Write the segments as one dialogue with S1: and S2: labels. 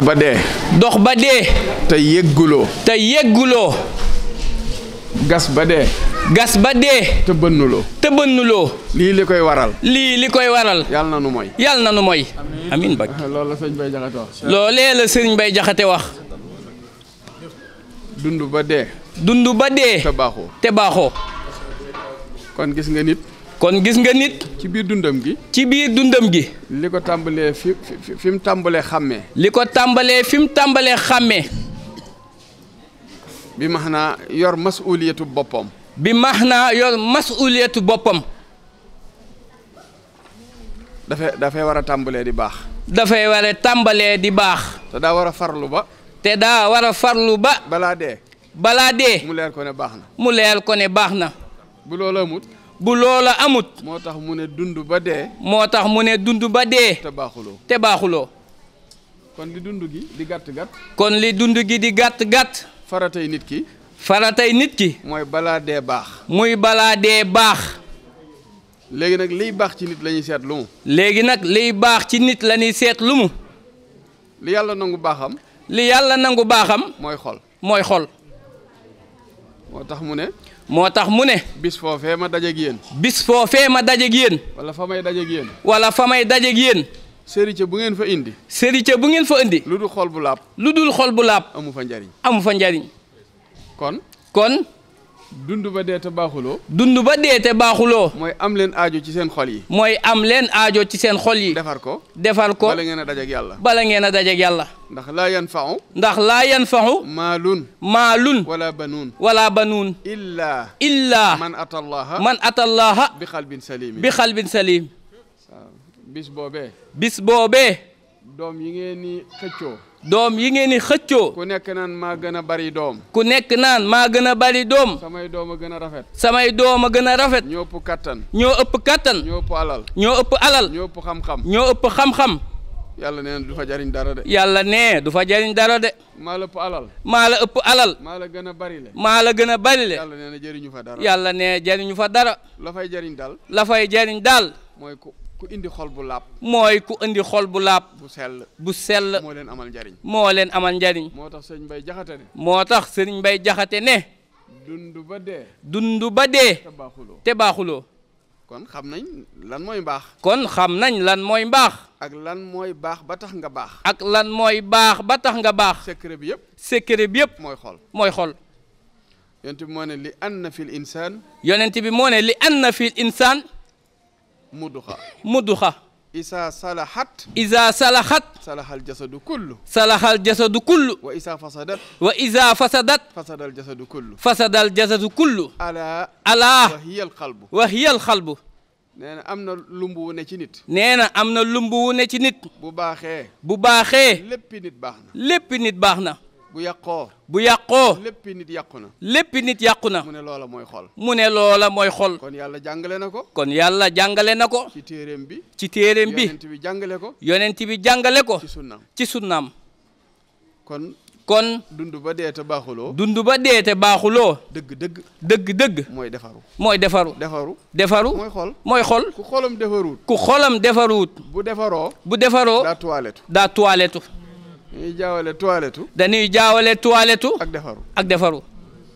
S1: ba dee.
S2: dox ba dee.
S1: te yegguloo.
S2: te yegguloo.
S1: gas ba dee.
S2: gas ba dee.
S1: te bënnuloo.
S2: te bënnuloo.
S1: lii li koy waral.
S2: lii li koy waral.
S1: yàlla na nu mooy.
S2: yàlla na nu mooy. amiin bak.
S1: loolu la sëñ Bay Jaxate wax.
S2: loolee la sëriñ Bay Jaxate wax.
S1: dund ba dee.
S2: dund ba dee.
S1: te baaxoo.
S2: te baaxoo.
S1: kon gis nga nit.
S2: kon gis nga nit.
S1: ci biir dundam gi.
S2: ci biir dundam gi.
S1: li ko tàmbalee fi mu tàmbalee xàmmee.
S2: li ko tàmbalee fi mu tàmbalee xàmmee.
S1: bi max naa yor masuliyatu boppam.
S2: bi max naa yor masuliyatu boppam.
S1: dafay war a tàmbalee di baax.
S2: dafay war a tàmbalee di baax.
S1: te daa war a farlu ba.
S2: te daa war a farlu ba.
S1: balaa dee.
S2: balaa dee.
S1: mu leer ko ne baax na.
S2: mu leer ko ne baax na.
S1: bu loola amut.
S2: bu loola amut.
S1: moo tax mu ne dund ba dee.
S2: moo tax mu ne dund ba dee.
S1: te baaxuloo.
S2: te baaxuloo.
S1: kon li dund gi di gàtt gàtt.
S2: kon li dund gi di gàtt gàtt.
S1: faratay nit ki.
S2: faratay nit ki.
S1: mooy balaa dee baax.
S2: muy balaa dee baax.
S1: léegi nag liy baax ci nit la ñuy seet lu mu.
S2: léegi nag liy baax ci nit la ñuy seet lu mu.
S1: li yàlla nangu baaxam.
S2: li yàlla nangu baaxam.
S1: mooy xol.
S2: mooy xol.
S1: moo tax mu ne.
S2: moo tax mu ne.
S1: bis foofee ma dajeeg yéen.
S2: bis foofee ma dajeeg yéen.
S1: wala fa may dajeeg yéen.
S2: wala fa may dajeeg yéen.
S1: sëriñ bu ngeen fa indi.
S2: sëriñ bu ngeen fa indi.
S1: lu dul xol bu laab.
S2: lu dul xol bu laab.
S1: amu fa njariñ.
S2: amu fa njariñ. kon.
S1: dund ba dee te baaxuloo.
S2: dund ba dee te baaxuloo.
S1: mooy am leen aajo ci seen xol yi.
S2: mooy am leen aajo ci seen xol yi.
S1: defar ko.
S2: defar ko
S1: bala ngeen a dajeeg yàlla.
S2: bala ngeen a dajeeg yàlla.
S1: ndax laa yanfa'u.
S2: ndax laa yanfa'u. maalun.
S1: wala banuun.
S2: wala banuun. illaa.
S1: man atallaha.
S2: man atallaha.
S1: bi xalbin salim.
S2: bi xalbin salim.
S1: bis boobee.
S2: bis boobee.
S1: doom yi ngeen ni xëccoo.
S2: doom yi ngeen ni xëccoo.
S1: ku nekk naan maa gën a bari doom.
S2: ku nekk naan maa gën a bari doom.
S1: samay doom a gën a rafet.
S2: samay doom a gën a rafet.
S1: ñoo ëpp kattan.
S2: ñoo ëpp kattan.
S1: ñoo ëpp alal.
S2: ñoo ëpp alal.
S1: ñoo ëpp xam-xam.
S2: ñoo ëpp xam-xam.
S1: yàlla nee na du fa jariñ dara de.
S2: yàlla nee du fa jariñ dara de.
S1: maa la ëpp alal.
S2: maa la ëpp alal.
S1: maa la gën a bari le.
S2: maa la gën a bari le.
S1: yàlla nee na jëriñu fa dara.
S2: yàlla nee jariñu fa dara.
S1: la fay jariñ daal.
S2: la fay jariñ daal.
S1: mooy ku indi xol bu laab.
S2: mooy ku indi xol bu laab.
S1: bu sell.
S2: bu sell.
S1: moo leen amal njariñ.
S2: moo leen amal njariñ.
S1: moo tax sëñ Mbay Jaxate ne.
S2: moo tax sëriñ Mbay Jaxate ne.
S1: dund ba dee.
S2: dund ba dee.
S1: te baaxuloo.
S2: te baaxuloo.
S1: kon xam nañ lan mooy mbaax.
S2: kon xam nañ lan mooy mbaax.
S1: ak lan mooy baax ba tax nga baax.
S2: ak lan mooy baax ba tax nga baax.
S1: secret bi yëpp.
S2: secret bi yëpp.
S1: mooy xol.
S2: mooy xol.
S1: yonent bi moo ne li anna fil insaan.
S2: yonent bi moo ne li anna fil insaan. mudduxa.
S1: isa salahat.
S2: isa salahat.
S1: salahal jasadu kullu.
S2: salahal jasadu kullu.
S1: wa isa fasadat.
S2: wa isa fasadat.
S1: fasadal jasadu kullu.
S2: fasadal jasadu kullu.
S1: alaa.
S2: alaa.
S1: wa hiyal qalbu.
S2: wa hiyal qalbu.
S1: nee na am na lumb wu ne ci nit.
S2: nee na am na lumb wu ne ci nit.
S1: bu baaxee.
S2: bu baaxee.
S1: léppi nit baax na.
S2: léppi nit baax na.
S1: bu yàqoo.
S2: bu yàqoo.
S1: léppi nit yàqu na.
S2: léppi nit yàqu na.
S1: mu ne loola mooy xol.
S2: mu ne loola mooy xol.
S1: kon yàlla jàngale na ko.
S2: kon yàlla jàngale na ko.
S1: ci téereem bi.
S2: ci téereem bi.
S1: yonent bi jàngale ko.
S2: yonent bi jàngale ko.
S1: ci sunnaam.
S2: ci sunnaam.
S1: kon dund ba dee te baaxuloo.
S2: dund ba dee te baaxuloo.
S1: dëgg-dëgg.
S2: dëgg-dëgg.
S1: mooy defaru.
S2: mooy defaru. defaru.
S1: mooy xol.
S2: mooy xol.
S1: ku xolam defaruut.
S2: ku xolam defaruut.
S1: bu defaroo.
S2: bu defaroo.
S1: daa toilette.
S2: daa toilette.
S1: dañuy jaawale toilette.
S2: dañuy jaawale toilette.
S1: ak defaru.
S2: ak defaru.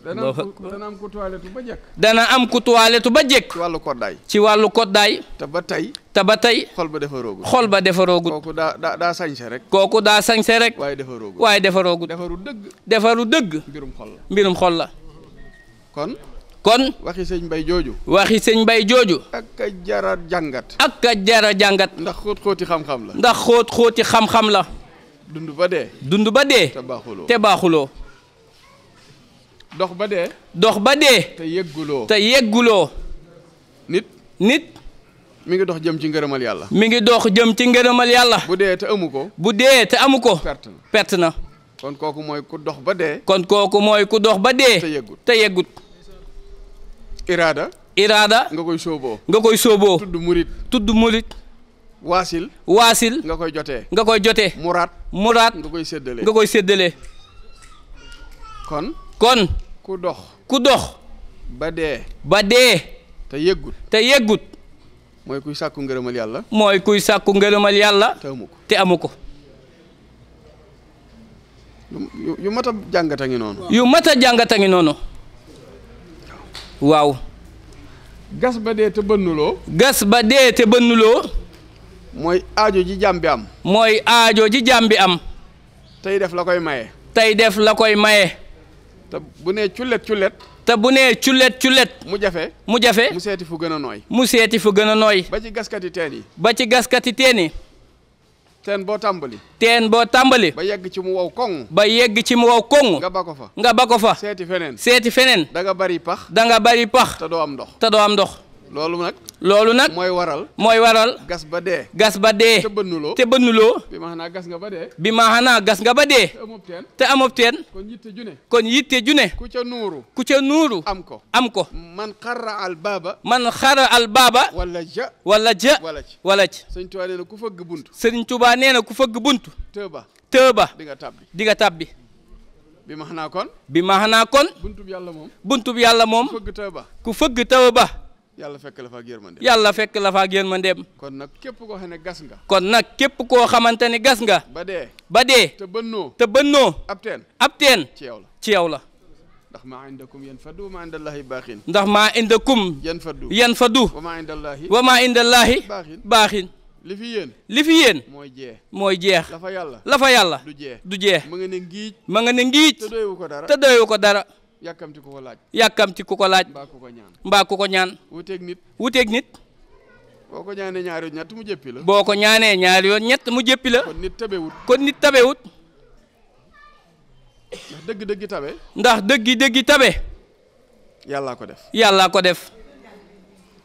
S1: dana am ku toilette ba jekk.
S2: dana am ku toilette ba jekk.
S1: ci wàllu koddaay.
S2: ci wàllu koddaay.
S1: te ba tey.
S2: te ba tey.
S1: xol ba defaroogut.
S2: xol ba defaroogut.
S1: kooku daa sañse rek.
S2: kooku daa sañse rek.
S1: waaye defaroogut.
S2: waaye defaroogut.
S1: defaru dëgg.
S2: defaru dëgg.
S1: mbirum xol la.
S2: mbirum xol la. kon.
S1: waxi sëñ Mbay jooju.
S2: waxi sëñ Mbay jooju.
S1: ak a jara jàngat.
S2: ak a jara jàngat.
S1: ndax xóoti xam-xam la.
S2: ndax xóoti xam-xam la.
S1: dund ba dee.
S2: dund ba dee.
S1: te baaxuloo.
S2: te baaxuloo.
S1: dox ba dee.
S2: dox ba dee.
S1: te yegguloo.
S2: te yegguloo.
S1: nit. mi ngi dox jëm ci ngërëmal yàlla.
S2: mi ngi dox jëm ci ngërëmal yàlla.
S1: bu dee te amu ko.
S2: bu dee te amu ko. perte na.
S1: kon kooku mooy ku dox ba dee.
S2: kon kooku mooy ku dox ba dee. te yeggut.
S1: iraada. nga koy sooboo.
S2: nga koy sooboo.
S1: tudd murit. waasil.
S2: nga
S1: koy jotee.
S2: muraat.
S1: nga
S2: koy séddale.
S1: kon. ku dox. ba dee. te yeggut. mooy kuy sàkku ngërëmal yàlla.
S2: te amu ko.
S1: yu mat a jàngata ngi noonu.
S2: yu mat a jàngata ngi noonu. waaw.
S1: gas ba dee te bënnuloo.
S2: gas ba dee te bënnuloo.
S1: mooy aajo ji jàmm bi am.
S2: mooy aajo ji jàmm bi am.
S1: tey def la koy maye.
S2: tey def la koy maye.
S1: te bu nee cullet cullet.
S2: te bu nee cullet cullet.
S1: mu jafe.
S2: mu jafe.
S1: mu seeti fu gën a nooy.
S2: mu seeti fu gën a nooy.
S1: ba ci gaskati teen yi.
S2: ba ci gaskati teen yi.
S1: teen boo tàmbali.
S2: teen boo tàmbali.
S1: ba yegg ci mu wow koŋ.
S2: ba yegg ci mu wow koŋ.
S1: nga ba ko fa.
S2: nga ba ko fa.
S1: seeti feneen.
S2: seeti feneen.
S1: da nga bari pax.
S2: da nga bari pax.
S1: te doo am ndox.
S2: te doo am ndox.
S1: loolu nag.
S2: loolu nag.
S1: mooy waral.
S2: mooy waral.
S1: gas ba dee.
S2: gas ba dee.
S1: te bënnuloo.
S2: te bënnuloo.
S1: bi ma xanaa gas nga ba dee.
S2: bi ma xanaa gas nga ba dee.
S1: te amub teen.
S2: te amub teen.
S1: kon yitte june.
S2: kon yitte june.
S1: ku ca nuuru.
S2: ku ca nuuru.
S1: am ko.
S2: am ko.
S1: man xarra al baaba.
S2: man xara al baaba.
S1: wala ja.
S2: wala ja.
S1: wala ci.
S2: wala ci.
S1: sëñ Tuubaa nee na ku fëgg bunt.
S2: Sëriñ Tuubaa nee na ku fëgg buntu.
S1: tëba.
S2: tëba.
S1: di nga tàbbi.
S2: di nga tàbbi.
S1: bi ma xanaa kon.
S2: bi ma xanaa kon.
S1: buntub yàlla moom.
S2: buntub yàlla moom.
S1: ku fëgg tëba.
S2: ku fëgg tëba.
S1: yàlla fekk la fa ak yërmande.
S2: yàlla fekk la fa ak yërmandeem.
S1: kon nag képp koo xam ne gas nga.
S2: kon nag képp koo xamante ni gas nga.
S1: ba dee.
S2: ba dee.
S1: te bënnoo.
S2: te bënnoo.
S1: ab teen.
S2: ab teen.
S1: ci yow la.
S2: ci yow la.
S1: ndax maa indakum yan faddu maa indallahi baaxin.
S2: ndax maa indakum.
S1: yan faddu.
S2: yan faddu.
S1: wa maa indallahi.
S2: wa maa indallaahi.
S1: baaxin.
S2: baaxin.
S1: li fi yéen.
S2: li fi yéen.
S1: mooy jee.
S2: mooy jeex.
S1: la fa yàlla.
S2: la fa yàlla.
S1: du jee.
S2: du jeex.
S1: ma nga ne ngiij.
S2: ma nga ne ngiij.
S1: te doyewu ko dara.
S2: te doyewu ko dara.
S1: yàkkamti ku ko laaj.
S2: yàkkamti ku ko laaj.
S1: mbaa ku ko ñaan.
S2: mbaa ku ko ñaan.
S1: wuteeg nit.
S2: wuteeg nit.
S1: boo ko ñaanee ñaari yoon ñett mu jëppi la.
S2: boo ko ñaanee ñaari yoon ñett mu jéppi la.
S1: kon nit tabewut.
S2: kon nit tabewut.
S1: ndax dëgg-dëggi tabe.
S2: ndax dëggi tabe.
S1: yàllaa ko def.
S2: yàllaa ko def.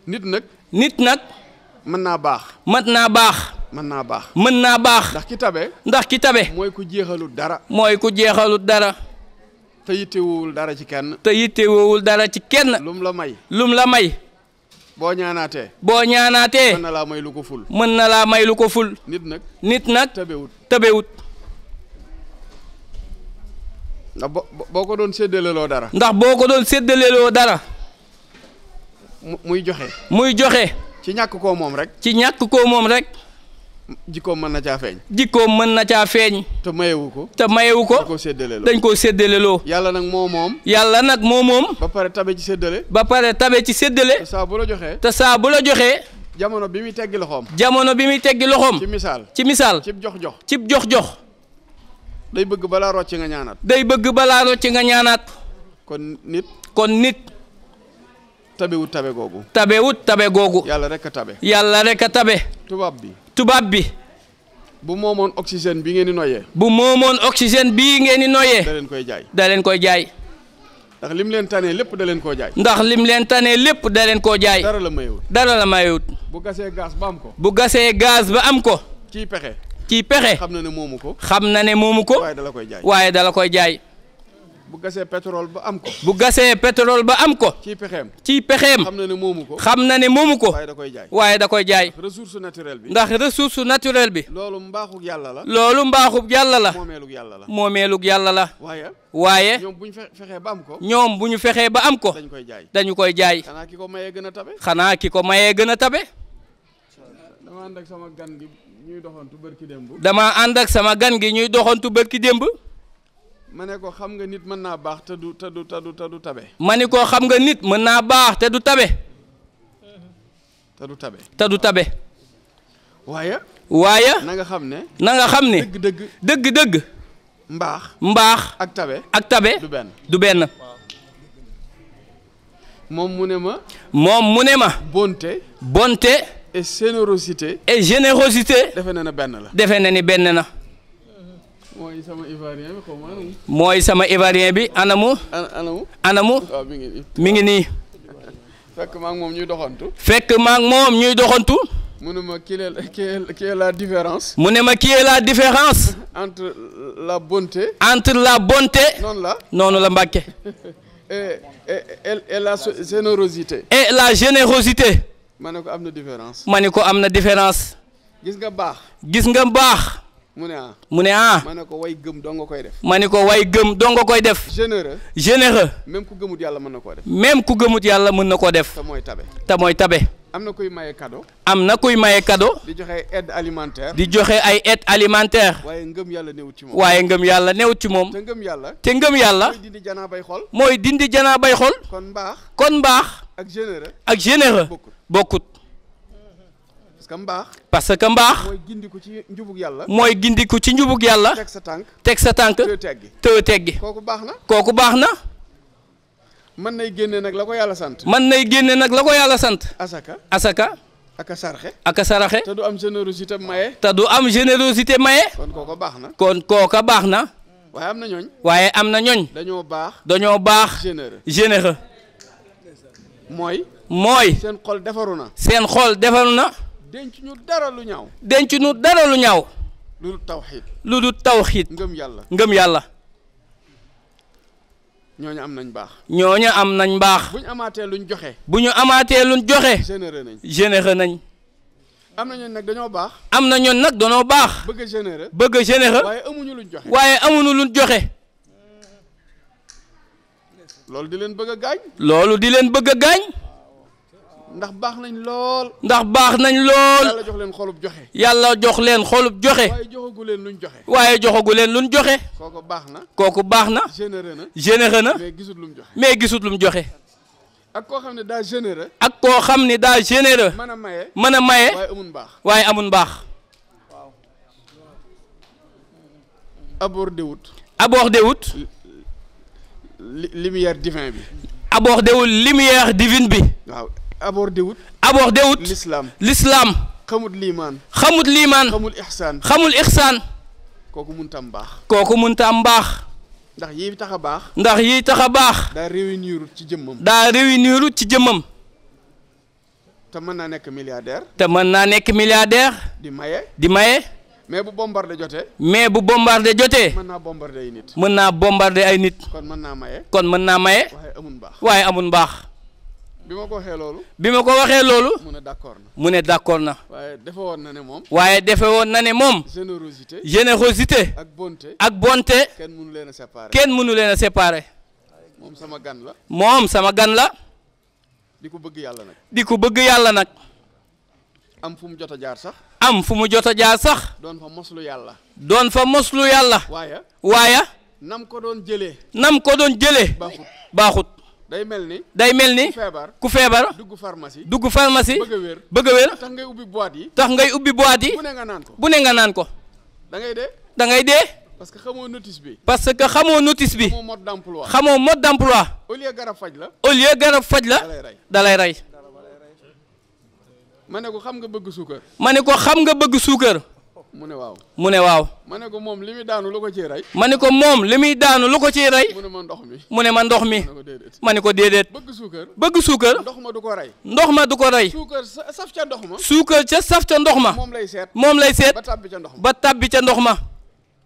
S1: nit nag.
S2: nit nag.
S1: mën naa baax.
S2: mat naa baax.
S1: mën naa baax.
S2: mën naa baax.
S1: ndax ki tabe.
S2: ndax ki tabe.
S1: mooy ku jeexalut dara.
S2: mooy ku jeexalut dara.
S1: te yittewul dara ci kenn.
S2: te yittewul dara ci kenn.
S1: lum la may.
S2: lum la may.
S1: boo ñaanaatee.
S2: boo ñaanaatee.
S1: mën na laa may lu ko ful.
S2: mën na laa may lu ko ful.
S1: nit nag.
S2: nit nag.
S1: tabewut.
S2: tabewut.
S1: ndax boo ko doon séddaleloo dara.
S2: ndax boo ko doon séddaleloo dara.
S1: muy joxe.
S2: muy joxe.
S1: ci ñàkk koo moom rek.
S2: ci ñàkk koo moom rek.
S1: jikkoom mën na caa feeñ.
S2: jikkoom mën na caa feeñ.
S1: te mayewu ko.
S2: te mayewu ko.
S1: dañ koo séddaleloo.
S2: dañ koo séddaleloo.
S1: yàlla nag moo moom.
S2: yàlla nag moo moom.
S1: ba pare tabe ci séddale.
S2: ba pare tabe ci séddale.
S1: te saa bu la joxee.
S2: te saa bu la joxee.
S1: jamono bi muy teggi loxoom.
S2: jamono bi muy teggi loxoom.
S1: ci misaal.
S2: ci misaal.
S1: cib jox-jox.
S2: cib jox-jox.
S1: day bëgg balaa rocc nga ñaanaat.
S2: day bëgg balaa rocc nga ñaanaat.
S1: kon nit.
S2: kon nit.
S1: tabewut tabe googu.
S2: tabewut tabe googu.
S1: yàlla rek a tabe.
S2: yàlla rek a tabe.
S1: tubaab bi.
S2: tubaab bi.
S1: bu moomoon oxygène bi ngeen di noyyee.
S2: bu moomoon oxygène bii ngeen di noyyee.
S1: da leen koy jaay.
S2: da leen koy jaay.
S1: ndax lim leen tanee lépp da leen koo jaay.
S2: ndax lim leen tanee lépp da leen koo jaay.
S1: dara la mayewut.
S2: dara la mayewut.
S1: bu gasee gaz ba am ko.
S2: bu gasee gaz ba am ko.
S1: ciy pexe.
S2: ciy pexe.
S1: xam na ne moomu ko.
S2: xam na ne moomu ko.
S1: waaye dala koy jaay.
S2: waaye dala koy jaay.
S1: bu gasee pétrole ba am ko.
S2: bu gasee pétrole ba am ko.
S1: ciy pexeem.
S2: ciy pexeem.
S1: xam na ne moomu ko.
S2: xam na ne moomu ko.
S1: waaye da koy jaay.
S2: waaye da koy jaay.
S1: ressource naturelle bi.
S2: ndax ressource naturelle bi.
S1: loolu mbaaxug yàlla la.
S2: loolu mbaaxub yàlla la.
S1: moomeelug yàlla la.
S2: moomeelug yàlla la.
S1: waaye.
S2: waaye.
S1: ñoom bu ñu fexee ba am ko.
S2: ñoom bu ñu fexee ba am ko.
S1: dañ koy jaay.
S2: dañu koy jaay.
S1: xanaa ki ko mayee gën a tabe.
S2: xanaa ki ko mayee gën a tabe.
S1: dama ànd ak sama gan gi ñuy doxantu bërki démb.
S2: dama ànd ak sama gan gi ñuy doxantu bërki démb.
S1: ma ne ko xam nga nit mën naa baax te du tabe.
S2: ma ni ko xam nga nit mën naa baax te du tabe.
S1: te du tabe.
S2: te du tabe.
S1: waaye.
S2: waaye.
S1: na nga xam ne.
S2: na nga xam ne.
S1: dëgg-dëgg. mbaax.
S2: mbaax.
S1: ak tabe.
S2: ak tabe.
S1: du benn.
S2: du benn.
S1: moom mu ne ma.
S2: moom mu ne ma.
S1: bonté.
S2: bonté.
S1: et générosité.
S2: et générosité.
S1: defe na ne benn la.
S2: defe na ni benn na.
S1: mooy sama ivoirien bi xaw ma anamu.
S2: mooy sama ivoirien bi anamu.
S1: anamu.
S2: anamu.
S1: waaw mi ngi nii.
S2: mi ngi nii.
S1: fekk maa ngi moom ñuy doxantu.
S2: fekk maa ngi moom ñuy doxantu.
S1: mu ne ma qui est la différence.
S2: mu ne ma qui est la différence.
S1: entre la bonté.
S2: entre la bonté.
S1: noonu la.
S2: noonu la Mbàkke.
S1: et la générosité.
S2: et la générosité.
S1: ma ne ko am na différence.
S2: ma ni ko am na différence.
S1: gis nga baax.
S2: gis nga baax.
S1: mu ne ah.
S2: mu ne ah.
S1: ma ne ko way gëm doo nga koy def.
S2: ma ni ko way gëm doo nga koy def.
S1: généreux.
S2: généreux.
S1: même ku gëmut yàlla mën na koo def.
S2: même ku gëmut yàlla mën na koo def.
S1: te mooy tabe.
S2: te mooy tabe.
S1: am na kuy maye cadeau.
S2: am na kuy maye cadeau.
S1: di joxe aide alimentaire.
S2: di joxe ay aide alimentaire.
S1: waaye ngëm yàlla newut ci moom.
S2: waaye ngëm yàlla newut ci moom.
S1: te ngëm yàlla.
S2: te ngëm yàlla.
S1: mooy dindi janaa bay xol.
S2: mooy dindi janaa bay xol.
S1: kon mbaax.
S2: kon mbaax.
S1: ak généreux.
S2: ak généreux. bokkut.
S1: parce que mbaax.
S2: parce que mbaax.
S1: mooy gindiku ci njubug yàlla.
S2: mooy gindiku ci njubug yàlla.
S1: teg sa tànk.
S2: teg sa tànk. te teggi.
S1: kooku baax na.
S2: kooku baax na.
S1: mën nay génne nag la ko yàlla sant.
S2: mën nay génne nag la ko yàlla sant.
S1: asaka.
S2: asaka.
S1: aka sarxe.
S2: aka saraxe.
S1: te du am générosité maye.
S2: te du am générosité maye.
S1: kon kooku baax na.
S2: kon kooka baax na.
S1: waaye am na ñooñ.
S2: waaye am na ñooñ.
S1: dañoo baax.
S2: dañoo baax.
S1: généreux.
S2: généreux.
S1: mooy. seen xol defaru na.
S2: seen xol defaru na.
S1: denc ñu dara lu ñaaw.
S2: denc ñu dara lu ñaaw.
S1: lu dul tawxiid.
S2: lu dul tawxiid.
S1: ngëm yàlla.
S2: ngëm yàlla.
S1: ñooñu am nañ baax.
S2: ñooñu am nañ baax.
S1: bu ñu amaatee luñ joxe.
S2: bu ñu amaatee luñ joxe.
S1: généreux nañ.
S2: généreux nañ.
S1: am na ñooñu nag dañoo baax.
S2: am na ñoon nag dañoo baax.
S1: bëgg a généreux.
S2: bëgg a généreux.
S1: waaye amuñu luñ joxe.
S2: waaye amuñu luñ joxe.
S1: loolu di leen bëgg a gaañ.
S2: loolu di leen bëgg a gaañ.
S1: ndax baax nañ lool.
S2: ndax baax nañ lool.
S1: yàlla jox leen xolub joxe.
S2: yàlla jox leen xolub joxe.
S1: waaye joxagu leen luñ joxe.
S2: waaye joxagu leen luñ joxe.
S1: kooku baax na.
S2: kooku baax na.
S1: généreux na.
S2: généreux na.
S1: mais gisut lu mu joxe.
S2: mais gisut lu mu joxe.
S1: ak koo xam ne daa généreux.
S2: ak koo xam ne daa généreux.
S1: mën a maye.
S2: mën a maye.
S1: waaye amul baax.
S2: waaye amul baax.
S1: abordé wut.
S2: abordé wut.
S1: lumière divin bi.
S2: abordé wul lumière divine bi.
S1: waaw abordé wut.
S2: abordé wut.
S1: l'islam.
S2: l'islam.
S1: xamut liimaan.
S2: xamut liimaan.
S1: xamul ixsaan.
S2: xamul ixsaan.
S1: kooku mënta am baax.
S2: kooku mënta am baax.
S1: ndax yi tax a baax.
S2: ndax yi tax a baax.
S1: daa réunir ci jëmmam.
S2: daa réunir ci jëmmam.
S1: te mën naa nekk milliardaire.
S2: te mën naa nekk milliardaire.
S1: di maye.
S2: di maye.
S1: mais bu bombardé jotee.
S2: mais bu bombardé jotee.
S1: mën naa bombardé ay nit.
S2: mën naa bombardé ay nit.
S1: kon mën naa maye.
S2: kon mën naa maye.
S1: waaye amul baax.
S2: waaye amul baax.
S1: bi ma ko waxee loolu.
S2: bi ma ko waxee loolu.
S1: mu ne d'accord na.
S2: mu ne d'accord na.
S1: waaye defe woon na ne moom.
S2: waaye defe woon na ne moom.
S1: générosité.
S2: générosité.
S1: ak bonté.
S2: ak bonté.
S1: kenn mënu leen a séparer.
S2: kenn mënu leen a séparer.
S1: moom sama gan la.
S2: moom sama gan la.
S1: di ko bëgg yàlla nag.
S2: di ko bëgg yàlla nag.
S1: am fu mu jot a jaar sax.
S2: am fu mu jot a jaar sax.
S1: doon fa moslu yàlla.
S2: doon fa moslu yàlla. waaye.
S1: nam ko doon jëlee.
S2: nam ko doon jëlee.
S1: baaxut.
S2: baaxut.
S1: day mel ni.
S2: day mel ni. ku feebar.
S1: dugg pharmacie.
S2: dugg pharmacie.
S1: bëgg a wér.
S2: bëgg a wér.
S1: tax ngay ubbi boîte yi.
S2: tax ngay ubbi boîte yi.
S1: bu ne nga naan ko.
S2: bu ne nga naan ko.
S1: da ngay dee.
S2: da ngay dee.
S1: parce que xamoo notice bi.
S2: parce que xamoo notice bi.
S1: xamoo mode d'emploi.
S2: xamoo mode d'emploi.
S1: au lieu garab faj la.
S2: au lieu garab faj la. da lay rey.
S1: ma ne ko xam nga bëgg suukar.
S2: ma ne ko xam nga bëgg suukar.
S1: mu ne waaw.
S2: mu ne waaw.
S1: ma ne ko moom li muy daanu lu ko ciy rey.
S2: ma ne ko moom li muy daanu lu ko ciy rey.
S1: mu ne ma ndox mi.
S2: mu ne ma ndox mi. ma ne ko déedéet.
S1: bëgg suukar.
S2: bëgg suukar.
S1: ndox ma du ko rey.
S2: ndox ma du ko rey.
S1: suukar saf ca ndox ma.
S2: suukar ca saf ca ndox ma.
S1: moom lay seet.
S2: moom lay seet.
S1: ba tàbbi ca ndox ma.
S2: ba tàbbi ca ndox ma.